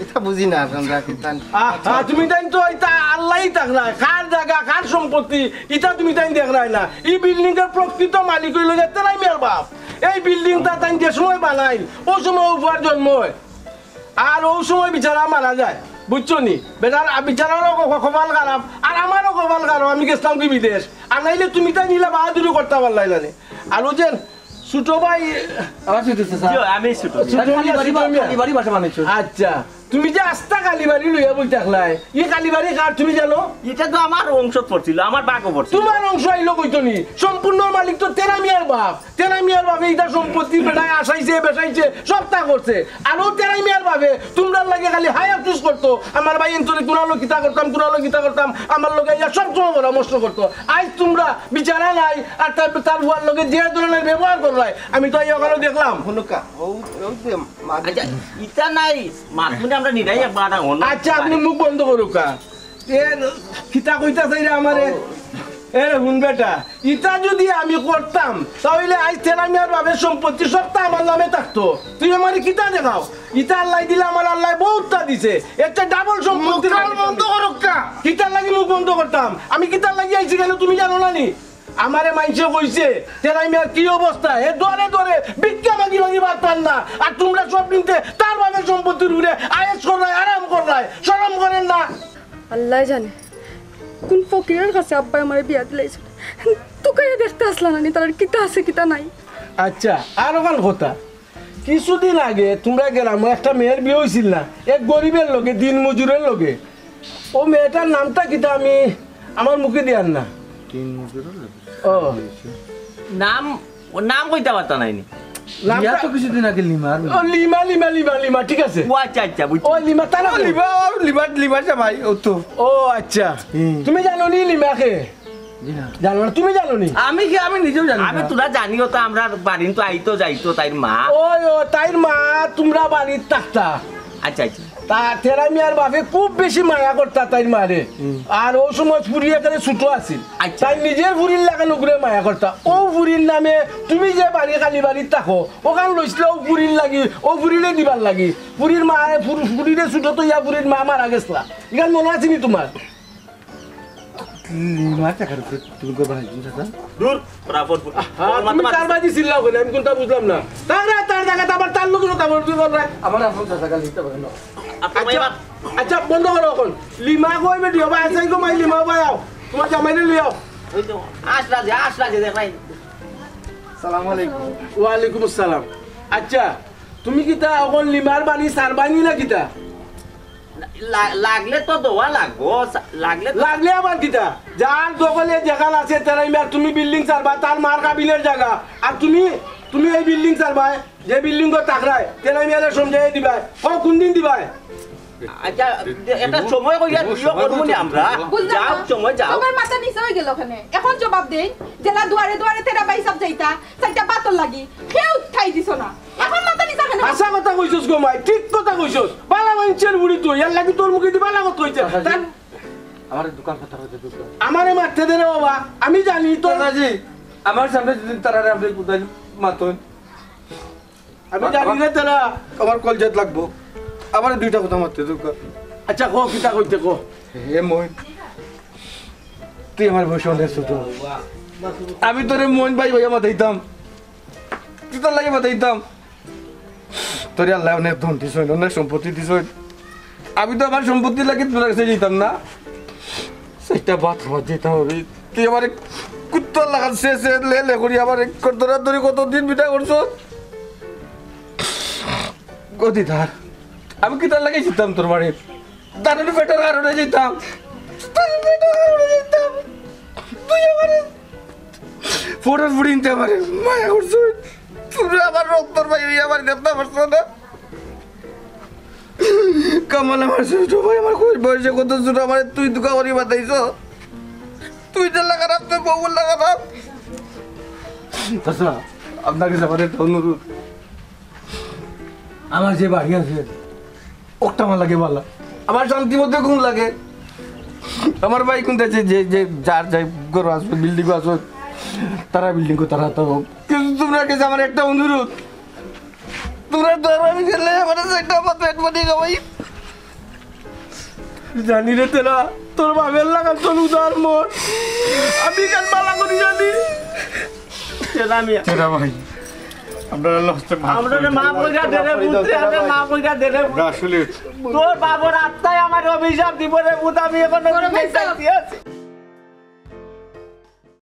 ইটা বুঝি না আমরা কিতা। আহ, আহ, তুমি তাইন তো ইটা আল্লায় দেখরায়, কার জাগা, কার সম্পত্তি, ইটা তুমি তাইন দেখরায় না। ই বিল্ডিংর প্রকৃত মালিক অইলো গিয়া তেরা মিয়ার বাফ। এই বিল্ডিংটা তাইন যে সময় বানাইন, অউ সময় অউ ফুয়ার জন্ম অয়। আর অউ সময় বিচারা মারা যায়, বুঝছো নি? বেটার, আ, বিচারারও ক-, কপাল খারাপ, আর আমারও কপাল খারাপ, আমি গেছলাম কি বিদেশ। আর নাইলে তুমি তাইন ইলা বাহাদুরি করতা পারলায় না রে। আর অউ যে ছোট ভাই, আমার ছোট চাচা। জি, আমি ছোট। ছোট কালীবাড়ি, ছোট মিয়া। কালীবাড়ি বাসা বানাইছো। আচ্ছা, তুমি যে আস্তা কালীবাড়ি লইয়া বই থাকলায়, ই কালীবাড়ি কার তুমি জানো? ইটা তো আমার অংশত পড়ছিল, আমার ভাগো পড়ছিল। তুমার অংশ আইলো কইতো নি? সম্পূর্ণ মালিক তো তেরা মিয়ার বাফ। তেরা মিয়ার বাফে ইটা সম্পত্তি বেটায় আসাইছে, বেসাইছে, সবতা করছে। আর অউ তেরা মিয়ার বাফে তুমরার লাগি খালি হায় আফসুস করতো, আমার ভাইয়াইন্তরে কুনালো কিতা করতাম, কুনালো কিতা করতাম, আমার লগে আইয়া সবসময় পরামর্শ করতো। আইজ তুমরা বিচারা নাই, আর তার, তার ফুয়ার লগে যে ধরনের ব্যবহার কররায়, আমি তো আইয়া অখানো দেখলাম। হুনুক্কা, অউ, অউ যে মা- আচ্ছা, ইটা নাই, মাতমুনি আমরা নিরাই একবার আধা ঘন্টা। আচ্ছা, আপনে মুখ বন্ধ করউক্কা। এ, কিতা কইতা চাইরা আমারে? এ, হুন বেটা, ইটা যুদি আমি করতাম, তা অইলে আইজ তেরা মিয়ার বাফর সম্পত্তি সবতা আমার নামে থাকতো। তুই আমারে কিতা দেখাও? ইটা আল্লায় দিলে আমার আল্লায় বউততা দিছে। এর চেয়ে ডাবল সম্পত্তি মুখ কান বন্ধ করউক্কা। কিতার লাগি মুখ বন্ধ করতাম? আমি কিতার লাগি আইছি কেনে তুমি জানো না নি? আমারে মাইনষে কইছে, তেরা মিয়ার কি অবস্থা, হে দুয়ারে দুয়ারে ভিক্ষা মাগি মাগি ভাত পার না, আর তুমরা সব দিনতে তার বাফর সম্পত্তির উপরে আয়েশ কররায়, আরাম কররায়, শরম করের না? আল্লায় জানে কুন ফকিরর কাছে আব্বায় আমারে বিয়া দিলাইছইন। তুকাইয়া দেখতা আছলা না নি, তারার কিতা আছে কিতা নাই। আচ্ছা, আর অখান কথা, কিছুদিন আগে তুমরার গ্রামো একটা মেয়ের বিয়া অইছিল না, এক গরিবের লগে, দিন মজুরের লগে। অউ মেয়েটার নামটা কিতা আমি আমার মুখে দিয়ার না। দিন মজুরের লগে? ও। নাম, অউ নাম কইতা পারতা নায় নি। নামটা বিয়া তো কিছুদিন আগে লিমার। ও, লিমা, লিমা, লিমা, লিমা, ঠিক আছে। ও আচ্ছা, আচ্ছা, বুঝছি। ও, লিমা, তারা ও, কই? লিমা, ও, লিমা, লিমা জামাই, ও তো। ও আচ্ছা। হুম। তুমি জানো নি লিমা কে? জি না। জানো না, তুমি জানো নি? আমি কি, আমি নিজেও জানি আমি না। তোরা জানিও তো, আমরা বাড়িত তো আইতো যাইতো তাইর মা। ওই, ও, তাইর মা, তুমরা বাড়িত থাকতা। আচ্ছা, আচ্ছা। তা তেরা মিয়ার বাফে খুব বেশি মায়া করতা তাইর মারে। হুম। আর অউ সময় ফুরি একেবারে ছোট আছিল। আচ্ছা। তাইর নিজর ফুরির লাখান অগুরে মায়া করতা। অউ ফুরির নামে তুমি যে বাড়ি কালীবাড়িত থাকো, অখান লইছলা অউ ফুরির লাগি, অউ ফুরিরে দিবার লাগি। ফুরির মা, ফুর-, ফুরিরে ছোট থইয়া ফুরির মা মারা গেছলা। ইখান মনো আছে নি তুমার? লিমার টেকার উপরে তুমি গো বানাইছো, চাচা? দূর, রাফত। আহা, তুমি কার বাজি চিল্লাও কেনে? আমি কুনটা বুঝলাম না। তার, তার জাগাত আবার তার লগে কথা বলতে বল রে। আমার রাফত চাচা কাল দিতে পারে না। আচ্ছা, আচ্ছা, বন্ধ করো অখন। লিমা কই বেটি, ও ভাই, আছাই গো মাই, লিমা ভাই আও। তুমার জামাইরে লই আও। ওই তো, আসলা যে, আসলা যে, দেখ নাই। সালাম আলাইকুম। ওয়ালাইকুম আসসালাম। আচ্ছা, তুমি কিতা অখন লিমার বাড়ি সারবায়নি না কিতা? লা-, লাগলে তো দেওয়া লাগবো, সা-, লাগলে তো লাগলে আবার কিতা? যার দখলে যেখান আছে, তেরা মিয়া, তুমি বিল্ডিং ছাড়বা, তার মার কাবিনর জাগা। আর তুমি, তুমি এই বিল্ডিং ছাড়বায়, যে বিল্ডিং গো থাকরায়, তেরা মিয়ারে সমঝাইয়া দিবায়। ও, কুনদিন দিবায়? আচ্ছা, একটা সময় কইয়া দিও করবো নি আমরা। বুঝলাম যাও, না। সময় যাও। তুমার মাথা নিচা অইগেলো কেনে? অখন জবাব দেইন, যেলা দুয়ারে দুয়ারে তেরা ভাইসাব যাইতা, চাইরটা ভাতর লাগি, কেউ ঠাই দিছো না। অখন মাথা নিচা কেনে? হাছা কথা কইছস গো মাই, ঠিক কথা কইছস। বালা মানষর ফুড়ি তুই, এরলাগি তোর মুখেদি বালা কথা কইছে। চাচাজি, তার আমার দোকান কথা কইতে দোকান। আমারে মারতে দে রে বাবা, আমি জানি তো। চাচাজি, আমার সামনে যদি তারারে আপনি কোথায় মাতইন? আমি জানি না তারা। আমার কলজাত লাগবো। আমারে দুইটা কথা মাততে দোকান। আচ্ছা, কও, কিতা কইতে কও। হে মইন, তুই আমার বয়সে অনেক ছোট। আমি তোরে মইন ভাই ভাইয়া মাতাইতাম। তুই তোর লাগে মাতাইতাম। তোরে আল্লায় অনেক ধন দিছইন, অনেক সম্পত্তি দিছইন। আমি তো আমার সম্পত্তির লাগি তোর কাছে যাইতাম না। চাইরটা ভাত খাওয়াত যাইতাম আমি। তুই আমারে কুত্তার লাখান সে সে লে লে করি আমারে দৌড়াদৌড়ি কতদিন বিটা করছস? গদিদার, আমি কিতার লাগি যাইতাম তোর বাড়িত? দারুণ পেটের কারণে যাইতাম। দারুণ পেটের কারণে যাইতাম। তুই আমারে ফোনের ফুড়িনতে আমারে মায়া করছস। তুই আমার রক্তর ভাই, তুই আমারে দেখতে পারছস না। কামাল, আমার ছোট ভাই, আমার কই বয়সে কত ছোট, আমার তুই দুকা করি বাতাইছ। তুই যে লাগা রাখ, তোর বউ লাগা রাখ। চাচা, আপনার কাছে আমার একটা অনুরোধ। আমার যে বাড়ি আছে, ওটা আমার লাগে ভালা। আমার শান্তি মতো ঘুম লাগে। আমার ভাই কোন দেশে যে, যে যার যাই ঘর আছে, বিল্ডিং আছে, তারা বিল্ডিং করে তারা তো। কিন্তু তোমরা কাছে আমার একটা অনুরোধ, তোমরা দরবারে গেলে আমার একটা আমার পেট পানি খাওয়াই। জানি রে তেরা, তোর বাপের লাগান তোর উদার মন। আমি কেন বালা করি জানি? তেরা মিয়া। তেরা ভাই, আমরা আল্লাহ হস্তে মাফ আমরা করে দেন। মাফ কইরা দে রে পুত্রে, আমরা মাফ কইরা দে রে। আমরা আসলে তোর বাবার আত্মায় আমার অভিশাপ দিব রে পুত, আমি এখন বড় ভাই সাহেব।